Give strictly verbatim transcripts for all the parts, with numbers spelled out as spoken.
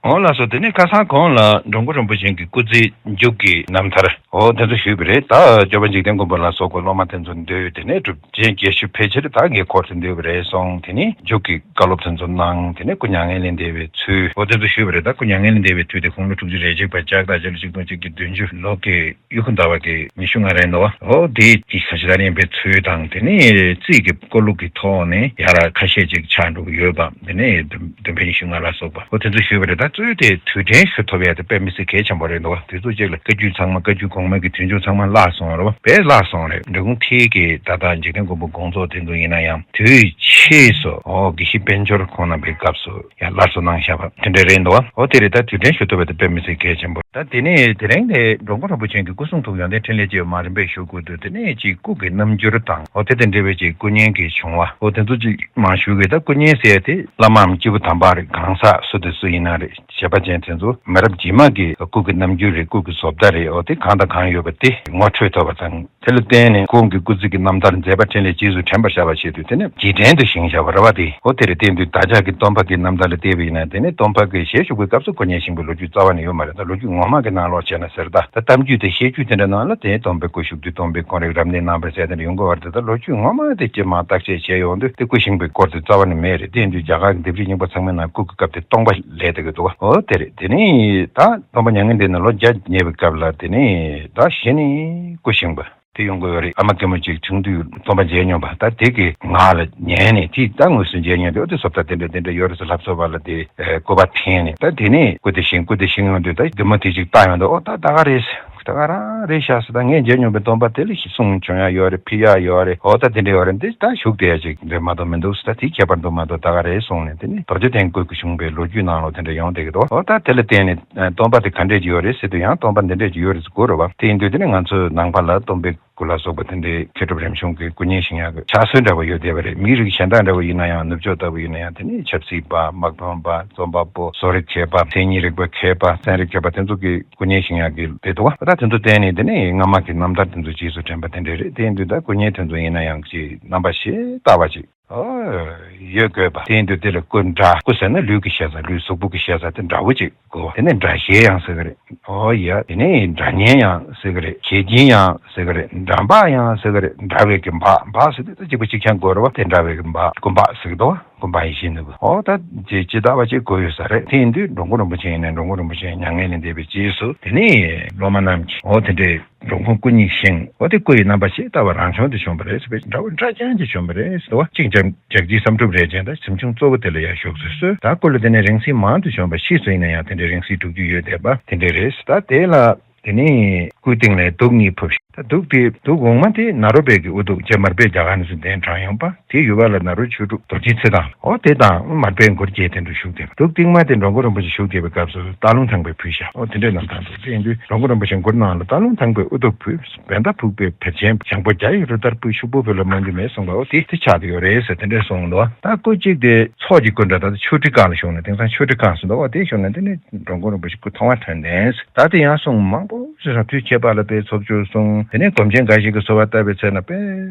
འོ་ལགས་སོ། དེ་ནས་ཁ་སང་གོང་ལ་འགྲོ་མགོན་རིན་པོ་ཆེ་གི་སྐུ་ཚེ་མཇུག་གི་རྣམ་ཐར་འོ་དེ་ཚོ་ཞུས་པ་རེད། ད་སྐྱོབ་པ་འཇིག་རྟེན་མགོན་པོ་ལ་སོགས་པ་སློབ་མ་དེ་ཚོ་འདུས། དེ་ནས་གྲུབ་ཆེན་དགེ་བཤེས་ཕལ་ཆེར་ད་ངའི་འཁོར་དུ་འདུས་པ་རེད་སོང་། དེ་ནས་མཇུག་གི་བཀའ་སློབ་དེ་ཚོ་གནང་། དེ་ནས་སྐུ་མྱ་ངན་ལས་འདས་པའི་ཚུལ་འོ་དེ་ཚོ་ཞུས་པ་རེད། ད་སྐུ་མྱ་ངན་ལས་འདས་པའི་དུས་དེ་དགུང་ལོ་དྲུག་ཅུ་རེ་གཅིག་པ་ལྕགས་རྟ་སྤྱི་ལོ་གཅིག་སྟོང་གཅིག་བརྒྱ་བདུན་ཅུ་ལོ་གི་གཡུ་ཁུ་ཟླ་བ་གི་ཉི་ཤུ་ལྔ་རེད་འདུག་འོ་དེ་གི་ས་ཆ་ད་ཡིན་པའི་ཚུལ་དང་། དེ་ནས་རྩིས་ཀྱི་སྐོར་ལུགས་ཀྱི་ཐོག་ནས་ཡ་ར་ཁ་ཤས་ཅིག་ཆགས་འགྲོ་གི་ཡོད་པ། དེ་ནས་བདུན་བདུན་ཕྲག་ཉི་ཤུ་ལྔ་ལ་སོགས་པ་འོ་དེ་ཚོ་ཞུས་པ་རེད། ད་གཙོས་དེ་དུས་དྲན་ཞུ་ཐུབ་ཡ་དེ་དཔེ་མི་སྲིད་གལ་ཆེན་པོ་རེད་འདུག་དུས་ཚོད་ཅིག་ལ་བཀའ་བརྒྱུད་ཚང་མ། བཀའ་བརྒྱུད་གོང་མ་གི་དུས་མཇུག་ཚང་མ་བརླག་སོང་རེད་བ། དཔེ་བརླག་སོང་རེད། འབྲི་གུང་མཐིལ་གྱི་ད་ལྟ་འཇིག་རྟེན་མགོན་པོ་དགོངས་རྫོགས་དེ་ཚོ་ཡིན་ན་ཡང་དུས་ཕྱིས་སུ་འོ་དགེ་བཤེས་དཔལ་འབྱོར་ཁོང་རྣམ་པའི་སྐབས་སུ་ཡང་སླར་གསོ་གནང་བཞག་པ་དེ་འདྲ་རེད་འདུག་འོ་དེ་རེད། ད་དུས་དྲན་ཞུ་ཐུབ་པ་དེ་དཔེ་མི་སྲིད་གལ་ཆེན་པོ། ད་དེ་ནས་དེ་རིང་ནས་འགྲོ་མགོན་རིན་པོ་ཆེ་གི་སྐུ་གསུང་ཐུགས་ཡོན་ཏན་འཕྲིན་ལས་ཅེས་མ་རིམ་པས་ཞུ་དགོས་འདུག་དེ་ནས་ཅིག་སྐུ་གི་རྣམ་འགྱུར་དང་འོ་དེ་དང་འབྲེལ་བའི་ཅིག་སྐུ་བརྙན་གྱི་བྱུང་བ་འོ་དེ་ཚོ་ཅིག་མ་ཞུ་གི། ད་སྐུ་བརྙན་ཟེར་ཡ་དེ་བླ་མའམ་སྐྱེས་བུ་དམ་པ་རེད། གང་ཟག་སུ་དེ་སུ་ཡིན་ན་རེད། བྱས་པ་ཅན་དེ་ཚོ་མི་རབས་རྗེས་མ་གི་སྐུ་གི་རྣམ་འགྱུར་རེད། སྐུ་གི་བཟོ་ལྟ་རེད། འོ་དེ་གང་དང་གང་ཡོད་པ་དེ་ངོ་འཕྲོད་ཐུབ་པ་དང་། དེ་ལ་བརྟེན་ནས་ཁོང་གི་སྐུ་ཚེ་གི་རྣམ་ཐར་མཛད་པ་འཕྲིན་ལས་རྗེས་སུ་དྲན་པར་བྱ་བ་ཆེད་དུ། དེ་ནས་རྗེས་དྲན་དུ་བཞེངས་བཞག་པ་རེད་བ། དེ་འོ་དེ་རེད། དེ་དུས་བདག་ཅག་གི་སྟོན་པ་གི་རྣམ་ཐར་ལ་བལྟས་པ་ཡིན་ན། དེ་ནས་སྟོན་པ་གི་ཞལ་བཞུགས་པའི་སྐབས་སུ་སྐུ་བརྙན་བཞེངས་པའི་ལོ་རྒྱུས་རྩ་བ་ནས་ཡོད་མ་རེད། ད་ལོ་རྒྱུས་ངོ་མ་གི་ནང་ལོགས་བྱས་ན་ཟེར། ད་ད་གཏམ་རྒྱུད་དེ་བཤད་རྒྱུད་དེ་འདྲ་ནང་ལ་དེ་སྟོན་པའི་སྐུ་བཞུགས་དུས་སྟོན་པའི་དགོངས་རིགས་རབ་གནས་གནང་བ་ཟེར་དེ་འདྲ་ཡོང་གི་ཡོད་རེད། ད་ལོ་རྒྱུས་ངོ་མ་དེ་ཅིག་མར་བརྟག་དཔྱད་བྱས་ཡོང་དུས་དེ་སྐུ་བཞེངས་པའི་སྐོར་དེ་རྩ་བ་ནས་མེད་རེད། དེ་ཡིན་དུས་རྒྱ་གར་གྱི་ལྡེབས་རིས་རྙིང་པ་ཚང་མའི་ནང་སྐུ་གི་སྐབས་དེ་སྟོང་པ་ལས་བསྡད་ཀྱི་འདུག་འོ་དེ་རེད། དེ་ནས་ད་སྟོན་པ་མྱ་ངན་འདས་ནས་ལོ་བརྒྱ་ཉེ་བའི་སྐབས་ལ་དེ་ནས་ད་གཞི་ནས་སྐུ་བཞེངས་པ་དེ་ཡོང་གི་ཡོད་རེད། ཨ་མ་རྒན་མོ་ཅིག་ཆུང་དུས་སྟོན་པ་མཇལ་མྱོང་བ། ད་དེ་གི་ངག་ལ་ཉན་ནས་དེ་ད་དངོས་སུ་མཇལ་མྱོང་དུས། འོ་དེ་བཟོ་ལྟ་དེ་འདྲ་དེ་འདྲ་ཡོད་རེད་ཟེར། ལྷ་བཟོ་བ་ལ་དེ་སྐུ་པར་འཐེན་ནས། ད་དེ་ནས་སྐུ་དེ་བཞེངས། སྐུ་དེ་བཞེངས་ཡོང་དུས་ད་རྒན་མོ་དེ་ཅིག་ལྟ་ཡོང་དུས། འོ་ད་ད་ག་རེད། ད་ག་རང་རེད་ཤག་ཟེར། ད་ངས་མཇལ་མྱོང་པའི་སྟོན་པ་དེ་ལ་གསུང་བྱུང་ཡ་ཡོད་རེད། ཕུལ་ཡ་ཡོད་རེད། འོ་ད་དེ་འདྲ་ཡོད་རེད། འདི་ད་བཞུགས་བསྡད་ཡ་ཅིག་རེད་མ་གཏོགས་མི་འདུག་ཟེར། ད་དེ་ཁྱད་པར་འདུག་མ་གཏོགས་ད་ག་རེད་གསུངས་ནས། དེ་ནས་རྡོ་རྗེ་གདན་སྐུ་གི་བཞེངས་པའི་ལོ་རྒྱུས་ནང་ལོགས་དེ་འདྲ་ཡོང་བསྡད་ཀྱི་འདུག་འོ་ད་དེ་ལ་བརྟེན་ནས་སྟོན་པ་དེ་ག་འདྲས་ཅིག་ཡོད་རེད་ཟེར་དུས་ཡང་སྟོན་པ་འདི་འདྲས་ཅིག་ཡོད་རེད་ཟེར་གོ་རེད་བ། དེ་ཡིན་དུས་དེ་ནས་ང་ཚོའི་ནང་པ་ལ་སྟོན་པའི་སྐུ་ལ་སོགས་པ་དེ་འདྲའི་མཁས་གྲུབ་རིམ་བྱོན་གྱི་སྐུ་བརྙན་བཞེངས་ཡག་གི་ཕྱག་སྲོལ་འདྲ་བོ་ཡོད་བསྡད་པ་རེད། མིའི་རིགས་གཞན་དག་འདྲ་བོ་ཡིན་ན་ཡང་ནུབ་ཕྱོགས་ལྟ་བུ་ཡིན་ན་ཡང་དེ་ནས་ཆབ་སྲིད་པ། དམག་དཔོན་པ། རྩོམ་པ་པོ། བཟོ་རིག་མཁས་པ། མཚན་ཉིད་རིག་པ་མཁས་པ། ཚན་རིག་མཁས་པ་དེ་ཚོ་གི་སྐུ་བརྙན་བཞེངས་ཡག་གི་དེ་འདུག་བ། ད་དེ་ཚོ་བརྟེན་ནས་དེ་ནས་སྔ་མ་གི་རྣམ་ཐར་དེ་ཚོ་རྗེས་སུ་དྲན་པ་དེ་འདྲ་རེད། དེ་ཡིན་དུས་ད་སྐུ་བརྙན་དེ་ཚོ་ཡིན་ན་ཡང་ཅིག་རྣམ་པ་ཞེ་དྲག་པ་ཅིག་ཨོ་ཡོད་དགོས་པ། དེ་ཡིན་དུས་དེ་ལ་སྐུ་འདྲ། སྐུ་ཟེར་ན་ལུས་ཀྱི་ཤེས་བྱ། ལུས་གཟུགས་པོ་གི་ཤེས་བྱ་དེ་འདྲ་བོ་ཅིག་དགོས། དེ་ནས་འདྲ་ཞལ་ཡང་ཟེར་གི་རེད། ཨོ་ཡ། དེ་ནས་འདྲ་བརྙན་ཡང་ཟེར་གི་རེད། ཞལ་སྐྱིན་ཡང་ཟེར་གི་རེད། འདྲ་འབག་ཡང་ཟེར་གི་རེད། འདྲ་བའི་གི་འབག་འབག་ཟེར་དུས་ད་གཅིག་པ་གཅིག་རྐྱང་དགོས་རེད་བ། དེ་འདྲ་བའི་གི་འབག་སྐུ་འབག་ཟེར་གི་འདུག་བ། སྐུ་འབག་ཡིད་བཞིན་ནོར་བུ། ཨོ་ད་ཇི་ཇི་ལྟ་བ་ཅིག་དགོས་ཡོད་ས་རེད། དེ་ཡིན་དུས་འགྲོ་མགོན་རིན་པོ་ཆེ་ཡིན་ན། འགྲོ་མགོན་རིན་པོ་ཆེ་མྱ་ངན་ལས་འདས་པའི་རྗེས་སུ་དེ་ནས་སློབ་མ་རྣམས་ཀྱིས་ཨོ་དེ་འདྲའི་འགྲོ་མགོན་སྐུ་གཉིས་བཞེངས། འོ་དེ་སྐུ་ཡི་རྣམ་པ་ཞེ་ལྟ་བ་རང་བྱུང་དུ་བྱུང་བ་རེད་ཟེར་བའི་འདྲ་བོ་འདྲ་རྐྱང་ཅིག་བྱུང་བ་རེད་ཟེར་བ། གཅིག་ཀྱང་ལྗགས་ཀྱི་བསམ་འགྲུབ་རེ་ཅན་དང་གཟིམ་ཆུང་གཙོ་བོ་དེ་ལ་ཡང་བཞུགས་སུ་གསོལ། ད་སྐུ་ལ་དེ་ནས་རིང་བསྲེལ་མང་དུ་བྱུང་བ། ཕྱིས་སུ་ཡིན་ན་ཡང་དེ་འདྲའི་རིང་བསྲེལ་འགྲོ་རྒྱུ་ཡོད་བསྡད་པ་དེ་འདྲ་རེད། ད་དེ་ལ་དེ་ནས་སྐུའི་སྟེང་ལ་གདུགས་གཉིས་ཕུབ་ཤིང་། ད་གདུགས་དེ་གདུགས་འོག་མ་དེ་ནཱ་རོ་པའི་གི་དབུ་གདུགས། རྗེ་མར་པས་རྒྱ་གར་ནས་ཚུར་གདན་དྲངས་ཡོང་པ། དེའི་ཡུལ་བ་ལ་ནཱ་རོའི་ཆོས་དྲུག་རྡོ་རྗེའི་ཚེ་དང་། ཨོ་དེ་དང་མར་པས་མགུར་རྒྱས་དེ་འདྲ་བཞུགས་བསྡད་པ། གདུགས་རྟིང་མ་དེ་འགྲོ་མགོན་རིན་པོ་ཆེ་བཞུགས་བསྡད་པའི་སྐབས་སུ་སྟག་ལུང་ཐང་པས་ཕུལ་བཞག་ཨོ་དེ་འདྲའི་རྣམ་ཐར་འདུག་དེ་ཡིན་དུས་འགྲོ་མགོན་རིན་པོ་ཆེ་མགུར་ནང་ལ་སྟག་ལུང་ཐང་པས་དབུ་གདུགས་ཕུལ། བན་ད་ཕུག་པའི་བེར་ཆེན་བྱང་པོ་རྒྱ་ཡི་རུ་ལྟར་སྤུས། ཤུག་པོ་བོད་ལ་སྨོན་འདུན་མེད་གསུངས་པ། ཨོ་དེ་དེ་ཆགས་བསྡད་ཡོད་རེད་ཟེར་དེ་འདྲས་གསུངས་འདུག་ད་སྐུ་གཅིག་དེ་ཚོགས་ཀྱི་སྐུ་འདྲ། ད་ཆོས་ཁྲི་སྒང་ལ་བཞུགས་ནས་དེང་སང་ཆོས་ཁྲི་སྒང་ཟེར་འདུག་ཨོ་དེ་བཞུགས་ནས་དེ་ནས་འགྲོ་མགོན་རིན་པོ་ཆེ་སྐུ་མཐོང་བ་དྲན་ལན་ཟེར། ད་དེ་ཡང་གསུང་མང་པོ་ཞིག་རང་དུས་ཁྱད་པར་ལ་དཔེ་ཚོགས་ཆོས་གསུང་། དེ་ནས་སྒོམ་ཆེན་འགའ་ཞིག་གིས་གསོལ་བ་བཏབ་པའི་ཚེ་ན་དཔེ་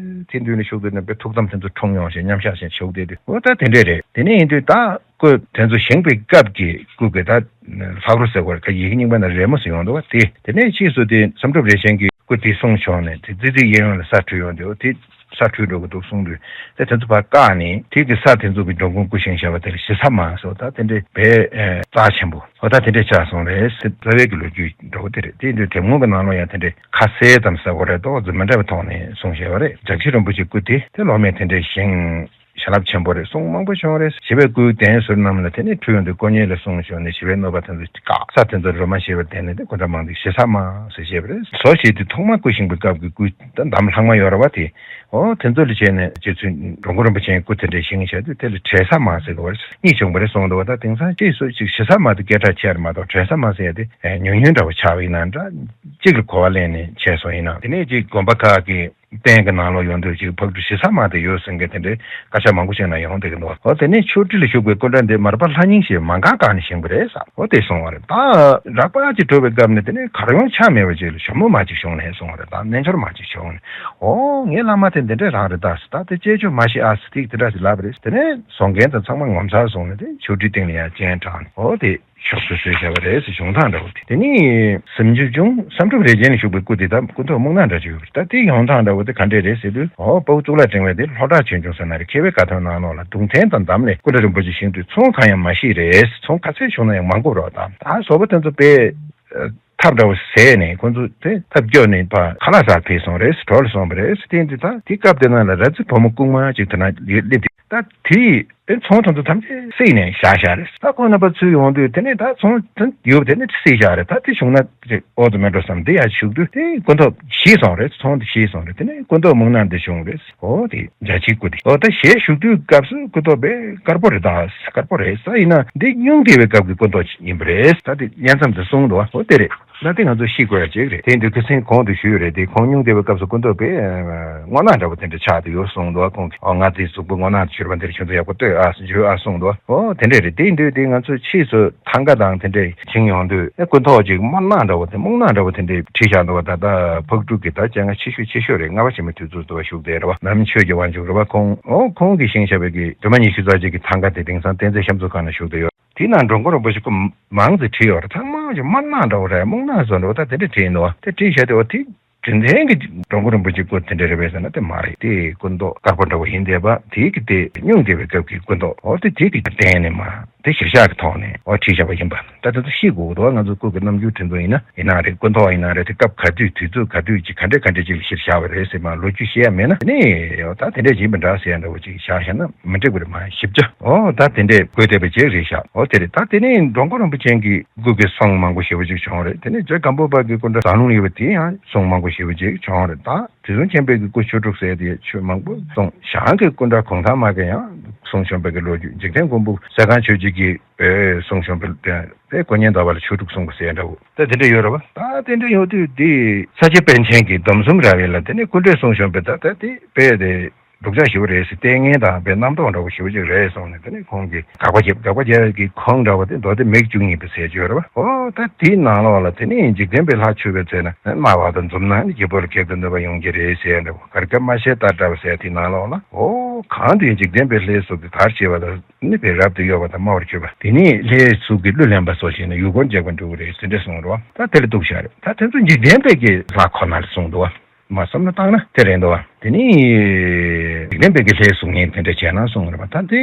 དེ་མདུན་ལ་བཞུགས་དུས་ན་དཔེ་ཐུགས་དམ་དེ་ཚོ་འཁྲུངས་ཡོང་ཞེས་མཉམ་བཞག་བཞིན་བཞུགས་བསྡད་དུས། འོ་ད་དེ་འདྲས་རེད། དེ་ནས་ཡིན་དུས་ད་སྐུ་དེ་ཚོ་བཞེངས་པའི་སྐབས་ཀྱི་སྐུ་གི་ད་ལྷག་རོ་ཟེར་བར་ཁ་ཡི་གེ་རྙིང་པ་ན་རེ་མོ་ཟེར་ཡོང་འདུག་བ། དེ་དེ་ནས་ཕྱིས་སུ་དེ་བསམ་གྲུབ་རས་ཆེན་གྱིས་སྐུ་དེ་གསུངས་བྱུང་ནས་དེ་ཙི་ཙི་གཡས་གཡོན་ལ་ས་འཁྲུད་ཡོང་དུས། འོ་དེ་ས་འཁྲུད་འགྲོ་གི་འདུག་གསུངས་དུས། དེ་དེ་ཚོ་ཕར་བཀག་ནས་དེ་གི་ས་དེ་ཚོ་གི་འགྲོ་མགོན་སྐུ་བཞེངས་བཞག་པ་དེ་ལ་ཞེ་ས་མ་ཟེར་བ། ད་དེ་འདྲའི་དཔེ་ཨེ་རྩ་ཆེན་པོ། འོ་ད་དེ་འདྲས་ཆགས་སོང་རེད་ཟེར། རྩ་བའི་གི་ལོ་རྒྱུས་འདྲ་བོ་དེ་རེད། དེ་ཡིན་དུས་དེབ་ངོ་གི་ནང་ལོགས་ཡང་དེ་འདྲའི་ཁ་གསལ་ཙམ་ཟེར་དགོས་རེད་དོ། རྫུན་མ་འདྲ་བའི་ཐོག་ནས་གསུངས་བཞག་པ་རེད། ལྗགས་ཁྱི་རིན་པོ་ཆེའི་སྐུ་དེ་དེ་སློབ་མས་དེ་འདྲས་བཞེངས། བྱིན་རླབས་ཆེན་པོ་རེད་གསུང་མང་པོ་བྱུང་རེད། ཞི་བའི་སྐུའི་གདན་ཟུར་རྣམས་ལ་དེ་ནས་འཁྲུལ་ཡོང་དུས་དཀོན་གཉེར་ལ་གསུངས་བྱུང་ནས་ཞི་བའི་གནོད་པ་དེ་ཚོ་བཀག་ས་དེ་ཚོ་རོ་མ་ཞེས་པར་བསྟན་ནས་དེ་སྐུ་འདྲ་མང་དུ་ཞེ་ས་མ་ཟེར་བཤད་པ་རེད། བཟོ་ཞེས་དུས་ཐོག་མ་སྐུ་བཞེངས་པའི་སྐབས་ཀྱི་སྐུ་ད་འདམ་ལྷག་མ་ཡོད་ར་བ་དེ། ཨོ་དེ་ཚོ་ལ་བྱས་ནས་རྗེ་བཙུན་འགྲོ་མགོན་རིན་པོ་ཆེའི་སྐུ་དེ་འདྲ་བཞེངས་བྱས་དུས་དེ་ལ་བྲེལ་ས་མ་ཟེར་གི་བར་གཉིས་བྱུང་བ་རེད་གསུངས་འདུག་བ། ད་དེང་སང་ཅིག་སུ་ཅིག་ཞེ་ས་མ་དེ་སྐད་གྲགས་ཆེ་རེད་མ་གཏོགས་བྲེལ་ས་མ་ཟེར་ཡ་དེ་ཉུང་ཉུང་འདྲ་བོ་ཆགས་པ་ཡིན་ན་འདྲ། གཅིག་ལ་གོ་བ་ལེན་ནས་བྱས་སོང་ཡིན་ན། དེ་ནས་ཅིག་དགོན་པ་ཁག་གི་རྟེན་གྱི་ནང་ལོགས་ཡོང་དུས་ཅིག་ཕག་གྲུ་ཞེ་ས་མ་དེ་ཡོད་ཟེར་མཁན་དེ་འདྲའི་སྐད་ཆ་མང་པོ་ཞིག་ན་ཡོང་བསྡད་ཀྱི་འདུག་ཨོ་དེ་ནས་ཆོས་ཁྲི་ལ་བཞུགས་པའི་སྐུ་འདྲ་འདི་མར་པ་ལྷ་སྙིང་ཞེས་མ་འགགས་གང་ནས་བཞེངས་པ་རེད་ཟེར། ཨོ་དེ་གསུངས་པ་རེད། ད་རགས་པ་ཅིག་གྲུབ་པའི་སྐབས་ནས་དེ་ནས་གར་ཡོང་ཆ་མེད་པ་ཅིག་ལ་ཞྭ་མོ་མ་ཅིག་ཞོན་ནས་གསུངས་པ་རེད། ད་རྣལ་འབྱོར་མ་ཅིག་ཞོན་ནས། ཨོ་ངའི་བླ་མ་དེ་འདི་འདྲས་རང་རེད་ད་ཟེར། ད་དེ་དཔྱད་བརྗོད་མ་ཤེས་ཨ་ཟེར་ཏིག་དེ་འདྲ་ཞིག་ལབ་པ་རེད། དེ་ནས་བཟོ་མཁན་དང་ཚང་མ་ངོ་མཚར་སོང་ནས་དེ་ཆོས་ཁྲིའི་སྟེང་ལ་ཡར་སྤྱན་དྲངས་ནས། ཨོ་དེ། ཕྱོགས་སུ་བཟོས་བཞག་པ་རེད་ཟེར། བྱུང་སྟངས་འདྲ་བོ་དེ། དེ་ནི་ཟབ་འཇུག་བསམ་གྲུབ་རས་ཆེན་ལ་བཞུགས་པའི་སྐུ་དེ་ད་སྐུ་ཐོག་སྨུག་ནག་འདྲ་ཅིག་ཡོད་པ་རེད། ད་དེ་ཡོང་སྟངས་འདྲ་བོ་དེ་ག་འདྲས་རེད་ཟེར་དུས། འོ་དཔའ་བོ་གཙུག་ལག་ཕྲེང་བ་དེ་ལྷོ་བྲག་ཆོས་འབྱུང་ཟེར་ན་རེད། མཁས་པའི་དགའ་སྟོན་ནང་ལོགས་ལ་གདུང་ཐལ་དང་འདམ་ལས་སྐུ་འདྲ་རིན་པོ་ཆེ་བཞེངས་དུས་ཚོང་གང་ཡང་མ་ཤེས་རེད། ཚོང་ག་ཚད་བྱུང་ན་ཡང་མང་པོ་རོགས་དང་། ད་བཟོ་པ་དེ་ཚོ་དཔེ་ཐབས་འདྲ་བོ་ཟད་ནས། ཁོ་ཚོ་དེ་ཐབས་སྐྱོ་ནས་ཕར་ཁ་ལག་ཟ་ཕེབས་སོང་རེད། གྲོ་ལ་སོང་བ་རེད། དེ་འདི་ད་དེ་སྐབས་དེ་ནང་ལ་ར་རྩེ་བུ་མོ་ལྐུགས་མ་ཅིག་དེ་ན་སླེབས་དུས། ད་དེ་དེ་ཚོང་དེ་ཚོ་ཐམས་ཅད་བསྲེགས་ནས་བཞག་བཞག་རེད། ད་ཁོང་རྣམ་པ་ཚོ་ཡོང་དུས་དེ་ནས་ད་ཚོང་དེ་ཡོད་པ་དེ་ནས་བསྲེགས་བཞག་རེད། ད་དེ་བྱུང་ན་ཨོ་ཙམ་མེད་འགྲོ་བསམ། དེ་ཡར་བཞུགས་དུས་དེ་སྐུ་ཐོག་ཞིག་སོང་རེད། ཚོང་དེ་ཞིག་སོང་རེད། དེ་ནས་སྐུ་ཐོག་སྨུག་ནག་འདི་བྱུང་རེད། ཨོ་དེ་འཇའ་ཆི་སྐུ་དེ། ཨོ་ད་ཞལ་བཞུགས་དུས་སྐབས་སུ་སྐུ་ཐོག་དཔེ་དཀར་པོ་རེད། ད་དཀར་པོ་རེད། ས་ཡིན་ན་འདི་སྙུང་བདེ་བའི་སྐབས་ཀྱི་སྐུ་ཐོག་ཡིན་པ་རེད། ད་དེ་བསྙེན་མཚམས་དེ་གསུངས་འདུག་ཨོ་དེ་རེད། ད་དེ་ང་ཚོ་ཤེས་དགོས་ཡ་གཅིག་རེད། དེ་ཡིན་དུས་ཁ་སང་གོང་དུ་ཞུས་ཡོད་རེད། དེ་ཁོང་སྙུང་བདེ་བའི་སྐབས་སུ་སྐུ་ཐོག་དཔེ་སྔོ་ནག་འདྲ་བོ་དེ་འདྲ་ཆགས་དུ་ཡོད་གསུངས་འདུག་ཁོང་གིས། ཨོ་ང་དེ་གཟུགས་པོ་སྔོ་ནག་ཏུ་གྱུར་པ་འདིར་ཁྱོད་ཚོ་ཡག་པོ་ལྟོས་ཨ་ཞུ་ཨ་གསུངས་འདུག་ཨོ་དེ་འདྲ་རེད། དེ་ཡིན་དུས་དེ་ང་ཚོ་ཕྱིས་སུ་ཐང་ག་དང་དེ་འདྲས་བྱིངས་ཡོང་དུས་ཨེ་སྐུ་ཐོག་ཅིག་སྨུག་ནག་འདྲ་བོ་དེ་སྨུག་ནག་འདྲ་བོ་དེ་འདྲས་བྲིས་བཞག་འདུག་ད་ལྟ་ཕག་གྲུ་གི་ད་སྤྱན་སྔ་ཆེ་ཤོས་ཆེ་ཤོས་རེད། ལྔ་པ་ཆེན་མོའི་དུས་ཚོད་འདུག་བ་བཞུགས་བསྡད་རེད་བ། ནམ་ཆོས་ཀྱི་དབང་ཕྱུག་རེད་བ། ཁོང་ཨོ་ཁོང་གིས་བཞེངས་བཞག་པའི་གི་སྒྲོལ་མ་ཉི་ཤུ་རྩ་གཅིག་གི་ཐང་ག་དེ་དེང་སང་བསྟན་འཛིན་གཤམ་མཚོ་སྒང་ན་བཞུགས་བསྡད་ཡོད། དེའི་ནང་འགྲོ་མགོན་རིན་པོ་ཆེ་སྐུ་མང་ཙམ་བྲིས་ཡོད་རེད། ཚང་མ་ཅིག་སྨུག་ནག་འདྲ་བོ་རེད། སྨུག་ནག་བཟོ་འདྲ་བོ་ད་དེ་འདྲ་བྲིས་འདུག་དེ་བྲིས་བཞག་དེ་འོ་དེ་རྒྱུ་མཚན་གྱི་འགྲོ་མགོན་རིན་པོ་ཆེ་སྐུ་དེ་འདྲ་རེད་པས་ཟེར་ན་དེ་མ་རེད། དེ་སྐུ་མདོག་དཀར་པོ་འདྲ་བོ་ཡིན་བསྡད་པ་དེ་གི་དེ་སྙུང་བདེ་བའི་སྐབས་ཀྱི་སྐུ་མདོག་འོ་དེ་དེ་གི་བརྟེན་ནས་མ་དེ་གཞིར་བཞག་གི་ཐོག་ནས་འོ་བྲིས་བཞག་པ་ཡིན་པ། ད་དེ་ཚོ་ཤེས་དགོས་འདུག་ང་ཚོ་སྐུ་གི་རྣམ་འགྱུར་དེ་ཚོ་ཡིན་ན་ཡིན་ན་རེད། སྐུ་མདོག་ཡིན་ན་རེད། དེ་སྐབས་ག་དུས་དུས་ཚོད་ག་དུས་ཀྱི་ག་འདྲས་ག་འདྲས་ཅིག་ལ་གཞིར་བཞག་པ་རེད་ཟེར་མ་ལོ་རྒྱུས་ཤེས་ཡ་མེད་ན་དེ་ནས་འོ་ད་དེ་འདྲས་ཡིན་པ་འདྲ་ཟེར་ཡ་འདྲ་བོ་ཅིག་བཞག་བཞག་ན་མི་འགྲིག་པ་རེད། མ་ཞིབ་ཆ་འོ་ད་དེ་འདྲས་དགོས་བསྡད་པ་ཅིག་རེད་ཤག་འོ་དེ་རེད། ད་དེ་ནས་འགྲོ་མགོན་རིན་པོ་ཆེ་གི་སྐུ་གི་གསུང་མང་པོ་ཞེ་པོ་ཅིག་བྱུང་རེད། དེ་ནས་རྗེ་སྒམ་པོ་པ་གི་སྐུ་འདྲ་ཟངས་ལུང་ཡོད་པ་དེ་ཡང་གསུང་མང་པོ་ཞེ་པོ་ཅིག་བྱུང་རེད། ད་དུས་གསུམ་མཁྱེན་པའི་གི་སྐུ་ཆོས་དྲུག་ཟེར་དེ་ཆོས་མང་པོ་གསུངས། ཞང་གི་སྐུ་འདྲ་གུང་ཐང་མ་གི་ཡང་གསུང་བྱོན་པའི་གི་ལོ་རྒྱུས། འཇིག་རྟེན་མགོན་པོ་གསལ་ཁང་ཆོས་རྗེ་གི་གསུང་བྱོན་པའི་དེ་དེ་དགོན་གཉན་ཟླ་བ་ལ་ཆོས་དྲུག་གསུངས་པ་ཟེར་འདྲ་བོ་ད་དེ་འདྲ་ཡོད་རེད་བ། ད་དེ་འདྲ་ཡོད་དུས་དེ་ས་སྐྱ་པཎ་ཆེན་གྱི་སྡོམ་གསུམ་ར་བའི་ལ་དེ་ནས་སྐུ་འདྲ་གསུང་བྱོན་པའི་ད་ད་དེ་དཔེ་དེ། སྡུག་ཅག་ཞེ་པོ་རེད་ཟེར། ལྟས་ངན་དང་དཔེ་རྣམ་རྟོག་འདྲ་བོ་ཞེ་པོ་ཅིག་རེད་གསུངས་ནས་དེ་ནས་ཁོང་གིས་དགག་པ་བརྒྱབ། དགག་པ་རྒྱག་གི་ཁོང་འདྲ་བོ་དེ་མདོ་སྡེ་མིག་བཅུ་གཉིས་པའི་ཟས་སྤྱོད་རེད་བ། ཨོ་ད་དེའི་ནང་ལོགས་ལ་དེ་ནས་འཇིག་རྟེན་པའི་ལྷ་མཆོད་པའི་ཚེ་ན་སྨྲ་བ་དང་འཛུམ་ན་ནི་རྒྱལ་པོ་ལ་གེགས་དང་གནོད་པ་ཡོང་གི་རེད་ཟེར་འདྲ་བོ། གར་སྐབས་སྨྲ་ཤེས་ལྟར་འདྲ་བ་ཟེར་དེའི་ནང་ལོགས་ལ་ཨོ་གང་དུ་འཇིག་རྟེན་པའི་ལྷའི་གཟུགས་ཀྱི་དར་ཆེ་བ་དང་ནི་བའི་རབ་ཏུ་གཡོ་བ་དང་སྨྲ་བར་གྱུར་པ་དེ་ནི་ལྷའི་གཟུགས་ཀྱི་གླུ་ལེན་པ་སོགས་བྱས་ན་ཡུལ་འཁོར་འཇིག་པར་འགྲོ་གི་རེད་ཟེར་འདྲ་གསུངས་རེད་བ། ད་དེ་ལ་གཏུགས་བཞག་རེད། ད་དེ་ཚོ་འཇིག་རྟེན་པའི་གི་ལྷ་ཁོ་ན་ལ་གསུངས་འདུག་བ། མ་བསམ་ན་བཏང་ན་དེ་རེད་འདུག་བ། དེ་ནི་འཇིག་རྟེན་པའི་གི་ལྷའི་གཟུགས་བརྙན་དེ་འདྲ་བྱས་ན་གསུངས་རེད་བ། ད་དེ་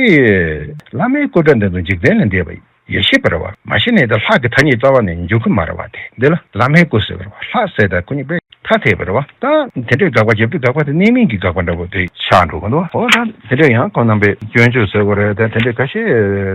བླ་མའི་སྐུ་འདྲ་འདི་ཚོ་འཇིག་རྟེན་ལ་འདས་པ་ཡེ་ཤེས་པ་རེད་བ། མ་གཞི་ནས་ད་ལྷ་གི་ཐ་སྙད་རྩ་བ་ནས་འཇུག་གི་མ་རེད་བ། དེ་འདི་ལ་བླ་མའི་སྐུ་ཟེར་བ་རེད་བ། ལྷ་ཟེར་ད་ཁོ་གཉིས་པོས་ཐ་དད་པ་རེད་བ། ད་དེ་འདྲའི་དགག་པ་བརྒྱབ་དུས་དགག་པ་དེ་གནས་མིན་གྱི་དགག་པ་འདྲ་བོ་དེ་ཆགས་འགྲོ་གི་འདུག་བ། འོ་ད་དེ་འདྲ་ཡང་ཁོང་རྣམ་པས་སྐྱོན་བརྗོད་ཟེར་དགོས་རེད། ད་དེ་འདྲའི་ཁ་ཤས་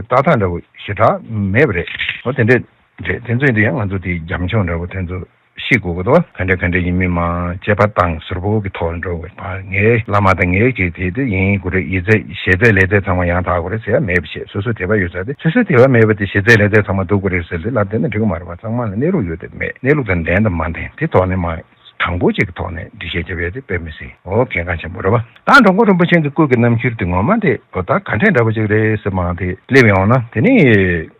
ཏག་ཏག་འདྲ་བོ་ཞེ་དྲག་མེད་པ་རེད། འོ་དེ་འདྲའི་རེད། དེ་ཚོ་འདི་ཡང་ང་ཚོ་དེ་རྒྱབ་ལྗོངས་འདྲ་བོ་དེ་ཚོ་ཤེས་དགོས་ཀྱི་འདུག་ག་འདྲ་ག་འདྲ་ཡིན་མིན་མ་དཔྱད་པ་བཏང་ཟུར་པོ་གི་ཐོག་འགྲོ་དགོས་པ། ངའི་བླ་མ་དང་ངའི་གི་དེ་དེ་ཡིན་དགོས་རེད། ཡིད་ཚད་ཞེ་ཚད་ལེ་ཚད་ཚང་མ་ཡང་དག་དགོས་རེད་ཟེར་ཡ་མེད་པ་བྱས། སོ་སོ་དད་པ་ཡོད་ས་དེ་སོ་སོ་དད་པ་མེད་པ་དེ་ཞེ་ཚད་ལེ་ཚད་ཚང་མ་འདུག་དགོས་རེད་ཟེར་ལེ་ལབ་བསྡད་ན་འགྲིག་གི་མ་རེད་བ། ཚང་མ་ལ་གནས་ལུགས་ཡོད་དེ་མེད། གནས་ལུགས་དང་ལྡན་དང་མ་ལྡན་དེ་ཐོག་ནས་མ། དྲང་པོ་གཅིག་གི་ཐོག་ནས་འགྲེལ་བཤད་བརྒྱབ་ཡས་དེ་དཔེ་མི་སྲིད་འོ་གལ་འགངས་ཆེན་པོ་རེད་བ། ད་འགྲོ་མགོན་རིན་པོ་ཆེ་གི་སྐུ་གི་རྣམ་འགྱུར་དེ་ངོ་མ་དེ་འོ་ད་ག་འདྲས་འདྲ་པོ་ཅིག་རེད་ཟེར་མ་དེ་སླེབས་ཡོང་ན། དེ་ནི་